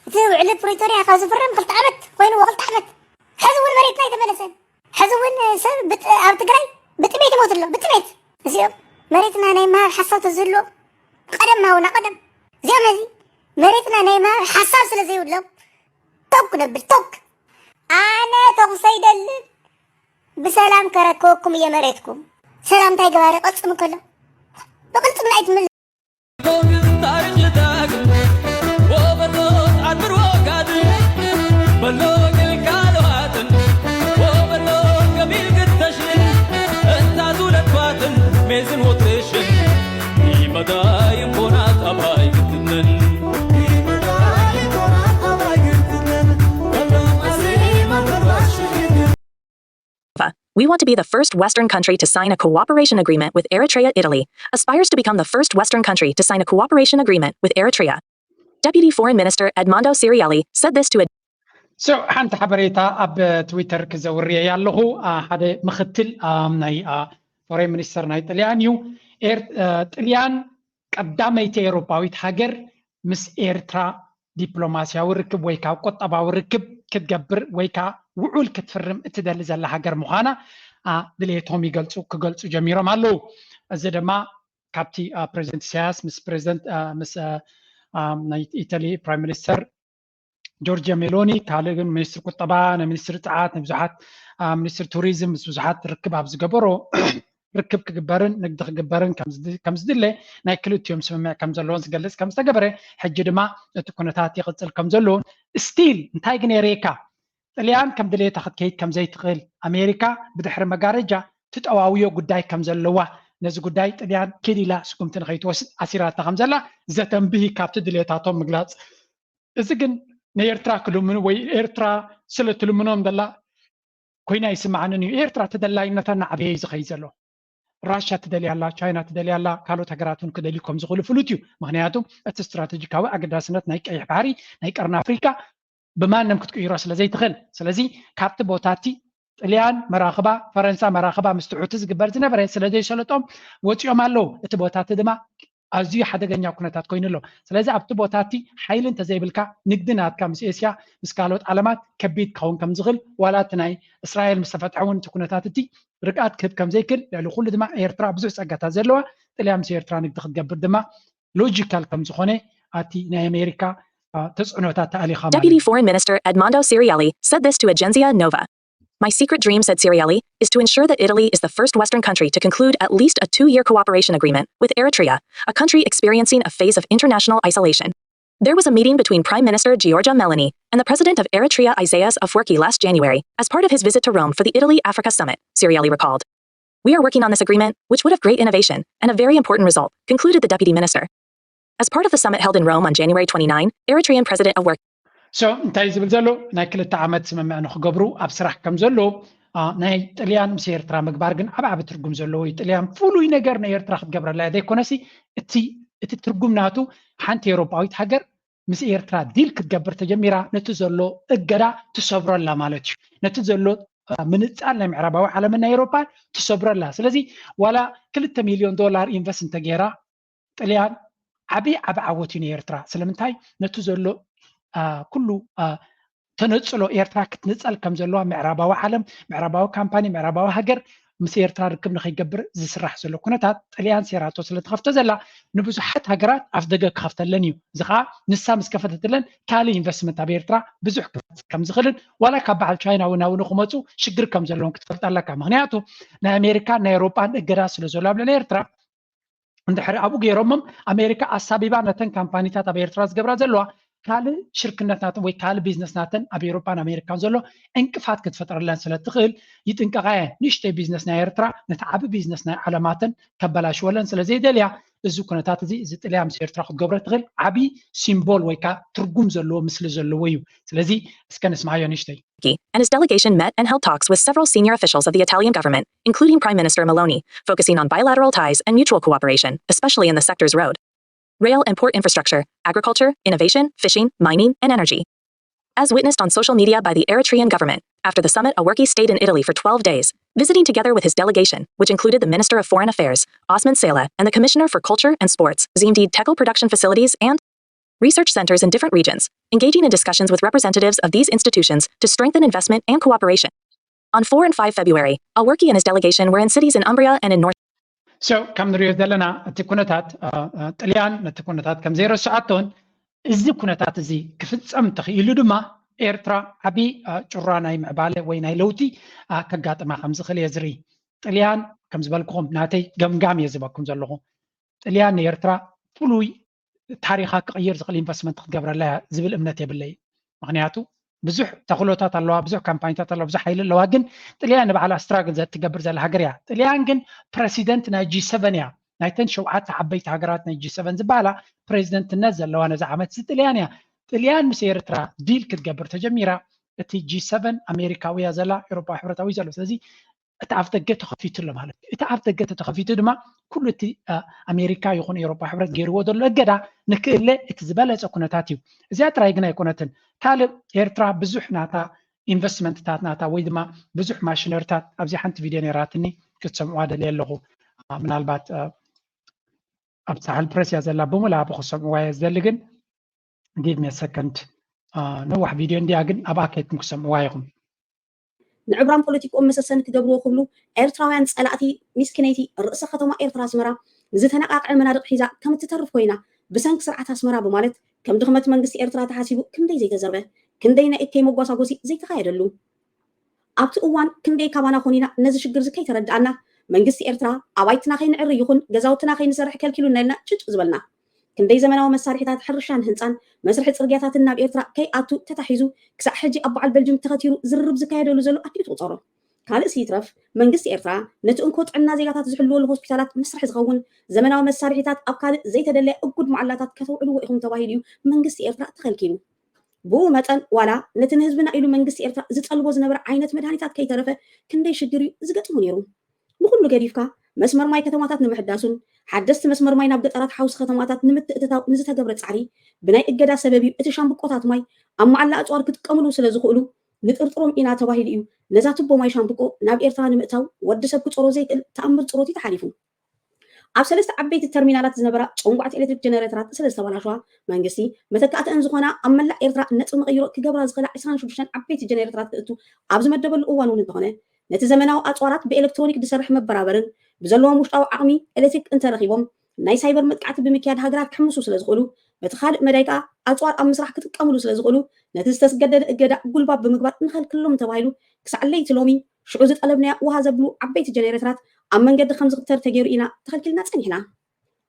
እቲ ውዕሊ ፕሪቶርያ ካብ ዝፍረም ክልተ ዓመት ኮይንዎ ክልተ ዓመት። ሕዚ እውን መሬትና ኣይተመለሰን። ሕዚ እውን ሰብ ብጥ- ኣብ ትግራይ ብጥሜት ይሞት ኣሎ ብጥሜት። እዚኦም መሬትና ናይ ምሃብ ሓሳብ ተዝህልዎም ቀደም ምሃቡና ቀደም። እዚኦም ሕዚ መሬትና ናይ ምሃብ ሓሳብ ስለ ዘይብሎም ቶግ ነብል ቶግ። ኣነ ተኹሲ ኣይደልን ብሰላም ከረክበኩም እየ መሬትኩም። ሰላም እንታይ ገባሪ ቅልጽም ከሎ ብቅልጽም ኣይትምል ታሪክ ልዳግም ወበሎ ጻድር ወጋድ በሎ ግልጋሎትን ወበሎ ገቢል ግተሽን እንታቱ ለድባትን ሜዝን ወትሽን ይመዳ ይኮና ጠባይ ግትነን ይመዳ ይኮና ጠባይ ግትነን በሎ ቀሲ መበላሽን We want to be the first Western country to sign a cooperation agreement with Eritrea. Italy aspires to become the first Western country to sign a cooperation agreement with Eritrea. Deputy Foreign Minister Edmondo Cirielli said this to a So ሓንቲ ሓበሬታ ኣብ ትዊተር ክዘውርየ ኣለኹ። ሓደ ምክትል ናይ ፎሬን ሚኒስተር ናይ ጥልያን እዩ። ጥልያን ቀዳመይቲ ኤውሮፓዊት ሃገር ምስ ኤርትራ ዲፕሎማስያዊ ርክብ ወይ ካብ ቁጠባዊ ርክብ ክትገብር ወይ ከዓ ውዑል ክትፍርም እትደሊ ዘላ ሃገር ምዃና ድሌቶም ይገልፁ ክገልፁ ጀሚሮም ኣለዉ። እዚ ድማ ካብቲ ፕሬዚደንት ኢሳያስ ምስ ፕሬዚደንት ምስ ናይ ኢታሊ ፕራይም ሚኒስተር ጆርጂያ ሜሎኒ፣ ካልእ ግን ሚኒስትር ቁጠባ፣ ናይ ሚኒስትር ጸዓት፣ ብዙሓት ሚኒስትር ቱሪዝም ምስ ብዙሓት ርክብ ኣብ ዝገበሮ ርክብ ክግበርን ንግዲ ክግበርን ከም ዝድለ ናይ ክልቲኦም ስምምዕ ከም ዘለዎን ዝገልጽ ከም ዝተገበረ፣ ሕጂ ድማ እቲ ኩነታት ይቕጽል ከም ዘለዎን፣ ስቲል እንታይ ግን የርእየካ፣ ጥልያን ከም ድሌታ ክትከይድ ከም ዘይትኽእል፣ ኣሜሪካ ብድሕሪ መጋረጃ ትጠዋውዮ ጉዳይ ከም ዘለዋ፣ ነዚ ጉዳይ ጥልያን ኪድ ኢላ ስጉምቲ ንኸይትወስድ ኣሲራታ ከም ዘላ ዘተንብህ እዩ። ካብቲ ድሌታቶም ምግላጽ፣ እዚ ግን ንኤርትራ ክልምኑ ወይ ኤርትራ ስለ ትልምኖም ዘላ ኮይና ይስምዓንን እዩ። ኤርትራ ተደላይነታ እናዓበየ እዩ ዝኸይድ ዘሎ። ራሻ ትደልያ ኣላ፣ ቻይና ትደልያ ኣላ፣ ካልኦት ሃገራት እውን ክደልዩ ከም ዝኽእሉ ፍሉጥ እዩ። ምክንያቱ እቲ ስትራቴጂካዊ ኣገዳስነት ናይ ቀይሕ ባሕሪ፣ ናይ ቀርኒ ኣፍሪካ ብማንም ክትቅይሮ ስለ ዘይትኽእል። ስለዚ ካብቲ ቦታ እቲ ጥልያን መራኽባ፣ ፈረንሳ መራኽባ ምስ ትሑቲ ዝግበር ዝነበረ ስለ ዘይሰለጦም ወፂኦም ኣለዉ። እቲ ቦታ እቲ ድማ ኣዝዩ ሓደገኛ ኩነታት ኮይኑ ኣሎ። ስለዚ ኣብቲ ቦታ እቲ ሓይሊ እንተዘይብልካ ንግዲ ናትካ ምስ ኤስያ ምስ ካልኦት ዓለማት ከቢድ ክኸውን ከም ዝኽእል፣ ዋላ እቲ ናይ እስራኤል ምስ ተፈትሐ እውን እቲ ኩነታት እቲ ርግኣት ክህብ ከም ዘይክእል፣ ልዕሊ ኩሉ ድማ ኤርትራ ብዙሕ ጸጋታት ዘለዋ፣ ጥልያን ምስ ኤርትራ ንግዲ ክትገብር ድማ ሎጂካል ከም ዝኾነ ኣቲ ናይ ኣሜሪካ ተጽዕኖታት ተኣሊኻ ማለት Deputy Foreign Minister Edmondo Cirielli said this to Agenzia Nova. My secret dream, said Cirielli, is to ensure that Italy is the first Western country to conclude at least a two-year cooperation agreement with Eritrea, a country experiencing a phase of international isolation. There was a meeting between Prime Minister Giorgia Meloni and the President of Eritrea Isaias Afwerki last January as part of his visit to Rome for the Italy-Africa Summit, Cirielli recalled. We are working on this agreement, which would have great innovation and a very important result, concluded the deputy minister. As part of the summit held in Rome on January twenty-nine, Eritrean President Afwerki So እንታይ ዝብል ዘሎ ናይ ክልተ ዓመት ስምምዕ ንክገብሩ ኣብ ስራሕ ከም ዘሎ ናይ ጥልያን ምስ ኤርትራ ምግባር ግን ዓብ ዓብ ትርጉም ዘለዎ እዩ። ጥልያን ፍሉይ ነገር ንኤርትራ ክትገብረላ እያ ዘይኮነሲ እቲ እቲ ትርጉም ናቱ ሓንቲ ኤውሮጳዊት ሃገር ምስ ኤርትራ ዲል ክትገብር ተጀሚራ ነቲ ዘሎ እገዳ ትሰብረላ ማለት እዩ። ነቲ ዘሎ ምንጻል ናይ ምዕራባዊ ዓለምን ናይ ኤውሮጳን ትሰብረላ። ስለዚ ዋላ ክልተ ሚልዮን ዶላር ኢንቨስት እንተገይራ ጥልያን ዓብዪ ዓብ ዓወት እዩ ንኤርትራ። ስለምንታይ ነቲ ዘሎ ኩሉ ተነጽሎ ኤርትራ ክትንጸል ከም ዘለዋ ምዕራባዊ ዓለም፣ ምዕራባዊ ካምፓኒ፣ ምዕራባዊ ሃገር ምስ ኤርትራ ርክብ ንኸይገብር ዝስራሕ ዘሎ ኩነታት ጥልያን ሴራቶ ስለ ትኸፍቶ ዘላ ንብዙሓት ሃገራት ኣፍ ደገ ክኸፍተለን እዩ። እዚ ከዓ ንሳ ምስ ከፈተትለን ካልእ ኢንቨስትመንት ኣብ ኤርትራ ብዙሕ ክመጽእ ከም ዝኽእልን ዋላ ካብ በዓል ቻይና እውን ኣብኡ ንክመፁ ሽግር ከም ዘለዎም ክትፈልጥ ኣለካ። ምክንያቱ ናይ ኣሜሪካን ናይ ኤውሮጳን እገዳ ስለ ዘሎ ኣብ ልዕሊ ኤርትራ እንድሕር ኣብኡ ገይሮሞም ኣሜሪካ ኣሳቢባ ነተን ካምፓኒታት ኣብ ኤርትራ ዝገብራ ዘለዋ ካልእ ሽርክነት ናተን ወይ ካልእ ቢዝነስ ናተን ኣብ ኤውሮጳን ኣሜሪካን ዘሎ ዕንቅፋት ክትፈጥረለን ስለ ትኽእል ይጥንቀቓ እየን። ንእሽተይ ቢዝነስ ናይ ኤርትራ ነቲ ዓቢ ቢዝነስ ናይ ዓለማተን ከበላሽወለን ስለ ዘይደልያ እዚ ኩነታት እዚ እዚ ጥልያ ምስ ኤርትራ ክትገብሮ ትኽእል ዓቢ ሲምቦል ወይ ከዓ ትርጉም ዘለዎ ምስሊ ዘለዎ እዩ። ስለዚ እስከ ንስማዮ ንእሽተይ። And his delegation met and held talks with several senior officials of the Italian government, including Prime Minister Meloni, focusing on bilateral ties and mutual cooperation, especially in the sectors road, rail and port infrastructure, agriculture, innovation, fishing, mining, and energy. As witnessed on social media by the Eritrean government, after the summit, Afwerki stayed in Italy for twelve days, visiting together with his delegation, which included the Minister of Foreign Affairs, Osman Saleh, and the Commissioner for Culture and Sports, Zimdi Tekel Production Facilities and research centers in different regions, engaging in discussions with representatives of these institutions to strengthen investment and cooperation. On four and five February, Afwerki and his delegation were in cities in Umbria and in North. So ከም ንሪኦ ዘለና እቲ ኩነታት ጥልያን ነቲ ኩነታት ከም ዘይረስዓቶን እዚ ኩነታት እዚ ክፍጸም ተኽኢሉ ድማ ኤርትራ ዓቢ ጭራ ናይ ምዕባለ ወይ ናይ ለውጢ ከጋጥማ ከም ዝኽእል እየ ዝርኢ። ጥልያን ከም ዝበልኩኹም ናተይ ገምጋም እየ ዝበኩም ዘለኹ። ጥልያን ንኤርትራ ፍሉይ ታሪኻ ክቕይር ዝኽእል ኢንቨስትመንት ክትገብረላ እያ ዝብል እምነት የብለይ። ምክንያቱ ብዙሕ ተኽሎታት ኣለዋ፣ ብዙሕ ካምፓኒታት ኣለዋ፣ ብዙሕ ሓይሊ ኣለዋ። ግን ጥልያን ንባዕላ ስትራግል ዘትገብር ዘላ ሃገር እያ። ጥልያን ግን ፕረሲደንት ናይ ጂ ሰቨን እያ። ናይተን ሸውዓተ ዓበይቲ ሃገራት ናይ ጂ ሰቨን ዝበሃላ ፕሬዚደንትነት ዘለዋ ነዚ ዓመት እዚ ጥልያን እያ። ጥልያን ምስ ኤርትራ ዲል ክትገብር ተጀሚራ እቲ ጂ ሰቨን ኣሜሪካዊ እያ ዘላ፣ ኤውሮፓዊ ሕብረታዊ ዘሎ። ስለዚ እቲ ኣፍ ደገ ተኸፊቱ ኣሎ ማለት እዩ። እቲ ኣፍ ደገ ተተኸፊቱ ድማ ኩሉ እቲ ኣሜሪካ ይኹን ኤውሮፓ ሕብረት ገይርዎ ዘሎ እገዳ ንክእለ እቲ ዝበለፀ ኩነታት እዩ። እዚኣ ጥራይ ግን ኣይኮነትን። ካልእ ኤርትራ ብዙሕ ናታ ኢንቨስትመንትታት ናታ ወይ ድማ ብዙሕ ማሽነሪታት ኣብዚ ሓንቲ ቪድዮ ነይራትኒ ክትሰምዕዋ ደልየ ኣለኹ። ምናልባት ኣብ ሳሕል ፕረስ እያ ዘላ ብምልኣ ብክሰምዕዋ እየ ዝደሊ ግን give me a second ነዋሕ ቪድዮ እንድያ ግን ኣብኣ ከይድኩም ክሰምዕዋ ኢኹም። ንዕብራም ፖለቲክኦም መሰሰኒ ክገብርዎ ክብሉ ኤርትራውያን ጸላእቲ ሚስኪነይቲ ርእሰ ከተማ ኤርትራ ኣስመራ ዝተነቃቅዐ መናድቕ ሒዛ ከም እትተርፍ ኮይና ብሰንኪ ስርዓት ኣስመራ ብማለት ከም ድኽመት መንግስቲ ኤርትራ ተሓሲቡ ክንደይ ዘይተዘርበ፣ ክንደይ ናይ እከይ መጓሳጎሲ ዘይተኻየደሉ። ኣብቲ እዋን ክንደይ ካባና ኮኒና ነዚ ሽግር እዚ ከይተረድኣና መንግስቲ ኤርትራ ኣባይትና ከይንዕሪ ይኹን ገዛውትና ከይንሰርሕ ከልኪሉና ኢልና ጭጭ ዝበልና። ክንደይ ዘመናዊ መሳርሒታት ሕርሻን ህንፃን መስርሒ ፅርግያታትን ናብ ኤርትራ ከይኣቱ ተታሒዙ ክሳዕ ሕጂ ኣብ በዓል በልጅም ተኸቲሩ ዝርርብ ዝካየደሉ ዘሎ ኣዲኡ ትቁፀሮ። ካልእ ይትረፍ መንግስቲ ኤርትራ ነቲ እንኮ ጥዕና ዜጋታት ዝሕልወሉ ሆስፒታላት መስርሒ ዝኸውን ዘመናዊ መሳርሒታት ኣብ ካልእ ዘይተደለየ እጉድ መዓላታት ከተውዕልዎ ኢኹም ተባሂሉ እዩ መንግስቲ ኤርትራ ተኸልኪሉ። ብኡ መጠን ዋላ ነቲ ንህዝብና ኢሉ መንግስቲ ኤርትራ ዝጠልቦ ዝነበረ ዓይነት መድሃኒታት ከይተረፈ ክንደይ ሽግር እዩ ዝገጥሞ ነይሩ። ንኹሉ ገዲፍካ መስመር ማይ ከተማታት ንምሕዳሱን ሓደስቲ መስመር ማይ ናብ ገጠራት ሓውሲ ከተማታት ንምትእትታው ንዝተገብረ ፃዕሪ ብናይ እገዳ ሰበብ እዩ እቲ ሻምብቆታት ማይ ኣብ መዓላ ኣፅዋር ክጥቀምሉ ስለ ዝኽእሉ ንጥርጥሮም ኢና ተባሂሉ እዩ ነዛ ቱቦ ማይ ሻምብቆ ናብ ኤርትራ ንምእታው ወዲ ሰብ ክፀሮ ዘይክእል ተኣምር ፅሮት እዩ ተሓሊፉ። ኣብ ሰለስተ ዓበይቲ ተርሚናላት ዝነበራ ጨንጓዕቲ ኤሌክትሪክ ጀነሬተራት ስለ ዝተበላሸዋ መንግስቲ መተካእተአን ዝኾና ኣብ መላእ ኤርትራ ነጥቢ መቐይሮ ክገብራ ዝኽእላ ዕስራን ሽዱሽተን ዓበይቲ ጀነሬተራት ክእቱ ኣብ ዝመደበሉ እዋን እውን እንተኾነ ነቲ ዘመናዊ ኣፅዋራት ብኤሌክትሮኒክ ዝሰርሕ መበራበርን ብዘለዎም ውሽጣዊ ዓቕሚ ኤሌክትሪክ እንተረኺቦም ናይ ሳይበር መጥቃዕቲ ብምክያድ ሃገራት ክሕምሱ ስለ ዝኽእሉ በቲ ካልእ መዳይ ከዓ ኣፅዋር ኣብ ምስራሕ ክጥቀምሉ ስለ ዝኽእሉ ነቲ ዝተስገደደ እገዳ ጉልባብ ብምግባር ንኸልክሎም ተባሂሉ ክሳዕ ለይቲ ሎሚ ሽዑ ዝጠለብናያ ውሃ ዘብሉ ዓበይቲ ጀነሬተራት ኣብ መንገዲ ከም ዝኽተር ተገይሩ ኢና ተኸልኪልና ጸኒሕና።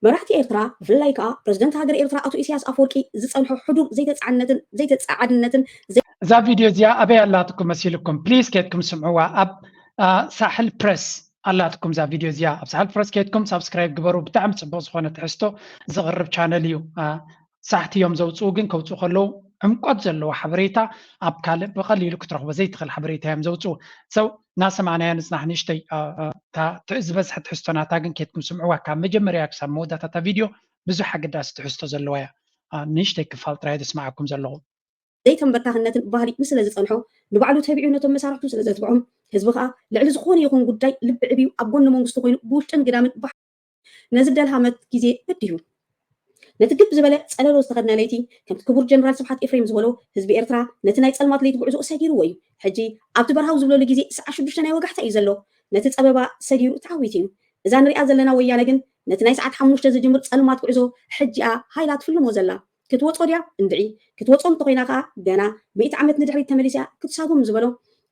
መራሕቲ ኤርትራ ብፍላይ ከኣ ፕረዚደንት ሃገር ኤርትራ ኣቶ ኢሳያስ ኣፈወርቂ ዝጸንሖ ሕዱር ዘይተጻዕነትን ዘይተጻዓድነትን እዛ ቪድዮ እዚኣ ኣበይ ኣላትኩም መሲልኩም? ፕሊዝ ኬድኩም ስምዕዋ። ኣብ ሳሕል ፕረስ ኣላትኩም እዛ ቪድዮ እዚኣ። ኣብ ሳሕል ፕረስ ኬድኩም ሳብስክራይብ ግበሩ። ብጣዕሚ ጽቡቕ ዝኾነ ትሕዝቶ ዘቕርብ ቻነል እዩ። ሳሕቲ እዮም ዘውፅኡ፣ ግን ከውፅኡ ከለዉ ዕምቆት ዘለዎ ሓበሬታ ኣብ ካልእ ብቐሊሉ ክትረኽቦ ዘይትኽእል ሓበሬታ እዮም ዘውፅኡ። ሰው እናሰማዕናያ ንፅናሕ። ንእሽተይ ዝበዝሐ ትሕዝቶ ናታ ግን ኬድኩም ስምዕዋ። ካብ መጀመርያ ክሳብ መወዳእታ እታ ቪድዮ ብዙሕ ኣገዳሲ ትሕዝቶ ዘለዋ እያ። ንእሽተይ ክፋል ጥራይ ዘስማዓኩም ዘለኹ። ዘይተንበርካኽነትን ባህሊ ምስለ ዝፀንሖ ንባዕሉ ተቢዑ ነቶም መሳርሕቱ ስለ ዘትብዖም ህዝቢ ከዓ ልዕሊ ዝኾነ ይኹን ጉዳይ ልቢ ዕብዩ ኣብ ጎኒ መንግስቱ ኮይኑ ብውሽጥን ግዳምን ባሕ ነዚ ደልሃመት ግዜ በዲሁ። ነቲ ግብ ዝበለ ፀለሎ ዝተኸድነ ለይቲ ከምቲ ክቡር ጀነራል ስብሓት ኤፍሬም ዝበሎ ህዝቢ ኤርትራ ነቲ ናይ ፀልማት ለይቲ ጉዕዞ ሰጊርዎ እዩ። ሕጂ ኣብቲ በርሃው ዝብለሉ ግዜ ሰዓት ሽዱሽተ ናይ ወጋሕታ እዩ ዘሎ። ነቲ ፀበባ ሰጊሩ ተዓዊቱ እዩ። እዛ ንሪኣ ዘለና ወያነ ግን ነቲ ናይ ሰዓት ሓሙሽተ ዝጅምር ፀልማት ጉዕዞ ሕጂኣ ሃይላ ትፍልሞ ዘላ። ክትወፆ ድያ? እንድዒ። ክትወፆ እንተኾይና ከዓ ገና ሚእቲ ዓመት ንድሕሪት ተመሊሳ ክትሳጎም ዝበሎ።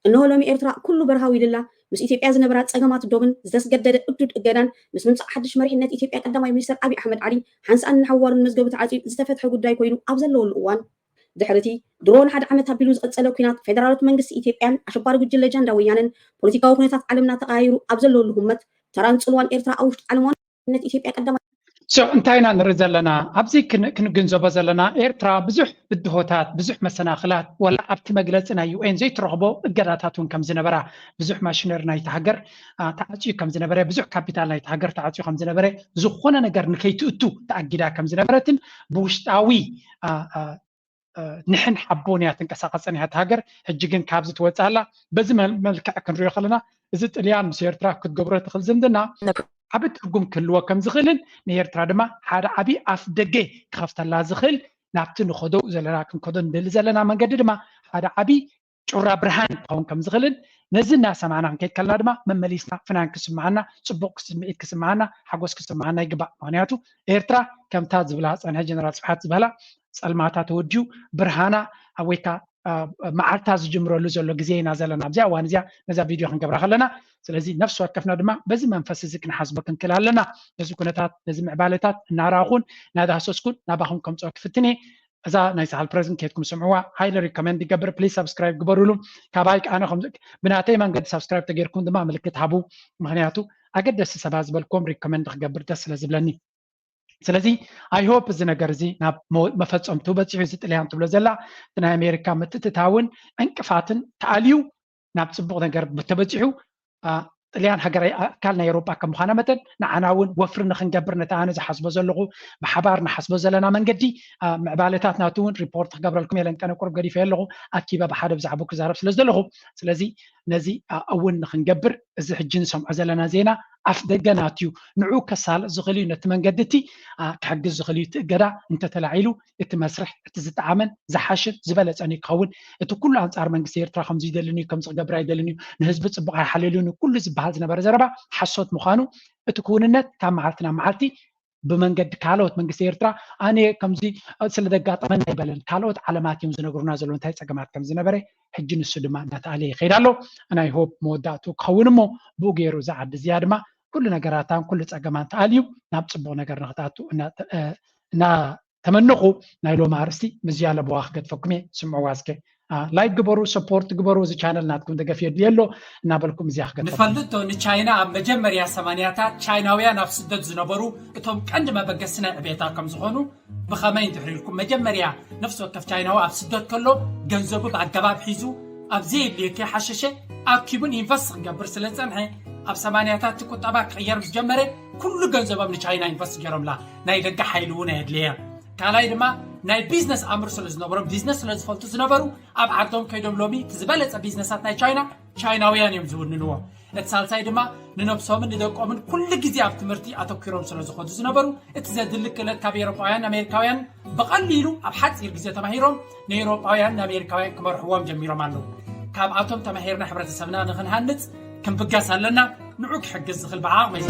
እንሆ ሎሚ ኤርትራ ኩሉ በርሃው ኢልላ ምስ ኢትዮጵያ ዝነበራ ፀገማት ዶብን ዝተስገደደ እዱድ እገዳን ምስ ምምፃእ ሓድሽ መሪሕነት ኢትዮጵያ ቀዳማይ ሚኒስተር ኣብይ ኣሕመድ ዓሊ ሓንሳእን ንሓዋሩን መዝገቡ ተዓፅዩ ዝተፈትሐ ጉዳይ ኮይኑ ኣብ ዘለወሉ እዋን ድሕሪ እቲ ድሮ ንሓደ ዓመት ኣቢሉ ዝቐፀለ ኲናት ፌደራላዊት መንግስቲ ኢትዮጵያን ኣሸባሪ ጉጅለ ጃንዳ ወያነን ፖለቲካዊ ኩነታት ዓለምና ተቐያይሩ ኣብ ዘለወሉ ህመት ተራን ፅልዋን ኤርትራ ኣብ ውሽጢ ዓለም ዋንነት ኢትዮጵያ ቀዳማይ እንታይ ኢና ንርኢ ዘለና ኣብዚ ክንግንዘቦ ዘለና ኤርትራ ብዙሕ ብድሆታት ብዙሕ መሰናኽላት ወላ ኣብቲ መግለፂ ናይ ዩኤን ዘይትረኽቦ እገዳታት እውን ከም ዝነበራ ብዙሕ ማሽነሪ ናይቲ ሃገር ተዓፅዩ ከም ዝነበረ ብዙሕ ካፒታል ናይቲ ሃገር ተዓፅዩ ከም ዝነበረ ዝኾነ ነገር ንከይትእቱ ተኣጊዳ ከም ዝነበረትን ብውሽጣዊ ንሕን ሓቦን እያ ትንቀሳቐስ ጸኒሓ እታ ሃገር። ሕጂ ግን ካብዚ ትወጽእ ኣላ። በዚ መልክዕ ክንሪኦ ከለና እዚ ጥልያን ምስ ኤርትራ ክትገብሮ ትኽእል ዝምድና ዓቢ ትርጉም ክህልዎ ከም ዝኽእልን ንኤርትራ ድማ ሓደ ዓቢ ኣፍ ደገ ክኸፍተላ ዝኽእል ናብቲ ንኸዶ ዘለና ክንከዶ ንደሊ ዘለና መንገዲ ድማ ሓደ ዓቢ ጩራ ብርሃን ክኸውን ከም ዝኽእልን ነዚ እናሰማዕና ክንከይድ ከለና ድማ መመሊስና ፍናን ክስምዓና፣ ጽቡቕ ስምዒት ክስምዓና፣ ሓጎስ ክስምዓና ይግባእ። ምኽንያቱ ኤርትራ ከምታ ዝብላ ጸንሐ ጀነራል ስብሓት ዝበላ ጸልማታ ተወዲኡ ብርሃና ወይ ከዓ መዓልታ ዝጅምረሉ ዘሎ ግዜ ኢና ዘለና ኣብዚኣ እዋን እዚኣ ነዛ ቪድዮ ክንገብራ ከለና። ስለዚ ነፍሲ ወከፍና ድማ በዚ መንፈስ እዚ ክንሓስቦ ክንክእል ኣለና። ነዚ ኩነታት ነዚ ምዕባለታት እናረኣኹን እናዳህሰስኩን ናባኹም ከምፅኦ ክፍትን እየ። እዛ ናይ ሳሕል ፕረዝን ከይድኩም ስምዕዋ። ሃይለ ሪኮመንድ ይገብር። ፕሊዝ ሳብስክራይብ ግበሩሉ። ካባይ ኣነ ብናተይ መንገዲ ሳብስክራይብ ተገይርኩም ድማ ምልክት ሃቡ። ምክንያቱ ኣገደስቲ ሰባት ዝበልክዎም ሪኮመንድ ክገብር ደስ ስለ ዝብለኒ። ስለዚ ኣይ ሆፕ እዚ ነገር እዚ ናብ መፈፀምቱ በፂሑ እዚ ጥልያን ትብሎ ዘላ እቲ ናይ ኣሜሪካ ምትእትታውን ዕንቅፋትን ተኣልዩ ናብ ፅቡቕ ነገር ተበፂሑ ጥልያን ሃገር ኣካል ናይ ኤውሮጳ ከም ምዃና መጠን ንዓና እውን ወፍሪ ንክንገብር ነቲ ኣነ ዝሓስቦ ዘለኹ ብሓባር ንሓስቦ ዘለና መንገዲ ምዕባለታት ናቱ እውን ሪፖርት ክገብረልኩም የለን ቀነ ቁሩብ ገዲፈ ኣለኹ ኣኪበ ብሓደ ብዛዕባኡ ክዛረብ ስለ ዘለኹ ስለዚ ነዚ እውን ንክንገብር እዚ ሕጂ ንሰምዖ ዘለና ዜና ኣፍ ደገ ናትዩ ንዑ ከሳልጥ ዝኽእል እዩ ነቲ መንገዲ እቲ ክሕግዝ ዝኽእል እዩ እቲ እገዳ እንተተላዒሉ እቲ መስርሕ እቲ ዝጠዓመን ዝሓሸን ዝበለፀን እዩ ክኸውን እቲ ኩሉ ኣንፃር መንግስቲ ኤርትራ ከምዚ ይደልን እዩ ከምዚ ክገብር ኣይደልን እዩ ንህዝቢ ፅቡቕ ኣይሓልልን እዩ ኩሉ ዝበሃል ዝነበረ ዘረባ ሓሶት ምዃኑ እቲ ክውንነት ካብ መዓልቲ ናብ መዓልቲ ብመንገዲ ካልኦት መንግስቲ ኤርትራ ኣነ ከምዚ ስለ ዘጋጠመና ኣይበለን። ካልኦት ዓለማት እዮም ዝነግሩና ዘለዉ እንታይ ጸገማት ከም ዝነበረ። ሕጂ ንሱ ድማ እናተኣለየ ይኸይድ ኣሎ። ናይ ሆፕ መወዳእቱ ክኸውን እሞ ብኡ ገይሩ እዛ ዓዲ እዚኣ ድማ ኩሉ ነገራታን ኩሉ ጸገማን ተኣልዩ ናብ ጽቡቕ ነገር ንኽትኣቱ እናተመነኹ ናይ ሎሚ ኣርስቲ ምዝያ ለበዋ ክገድፈኩም እየ። ስምዕዋ እስከ። ላይክ ግበሩ፣ ሰፖርት ግበሩ። እዚ ቻነል ናትኩም ደገፍ የድልየ ኣሎ እናበልኩም እዚኣ ክገድፈኩም። ንፈልጦ ንቻይና ኣብ መጀመርያ ሰማንያታት ቻይናውያን ኣብ ስደት ዝነበሩ እቶም ቀንዲ መበገሲ ናይ ዕቤታ ከም ዝኾኑ ብኸመይ እንድሕር ኢልኩም መጀመርያ ነፍሲ ወከፍ ቻይናዊ ኣብ ስደት ከሎ ገንዘቡ ብኣገባብ ሒዙ ኣብ ዘየድልዮ ከይሓሸሸ ኣኪቡን ኢንቨስት ክገብር ስለ ዝጸንሐ ኣብ ሰማንያታት እቲ ቁጠባ ክቕየር ምስ ጀመረ ኩሉ ገንዘቦም ንቻይና ኢንቨስት ገይሮምላ። ናይ ደገ ሓይሊ እውን ኣየድልየ። ካልኣይ ድማ ናይ ቢዝነስ ኣምር ስለ ዝነበሮም ቢዝነስ ስለ ዝፈልጡ ዝነበሩ ኣብ ዓዶም ከይዶም ሎሚ እቲ ዝበለጸ ቢዝነሳት ናይ ቻይና ቻይናውያን እዮም ዝውንንዎ። እቲ ሳልሳይ ድማ ንነብሶምን ንደቆምን ኩሉ ግዜ ኣብ ትምህርቲ ኣተኪሮም ስለ ዝኾዱ ዝነበሩ እቲ ዘድሊ ክእለት ካብ ኤሮጳውያን ኣሜሪካውያን ብቐሊሉ ኣብ ሓፂር ግዜ ተማሂሮም ንኤሮጳውያን ንኣሜሪካውያን ክመርሕዎም ጀሚሮም ኣለዉ። ካብኣቶም ተማሂርና ሕብረተሰብና ንክንሃንፅ ክንብገስ ኣለና። ንዑ ክሕግዝ ዝኽእል ብዓቕመይ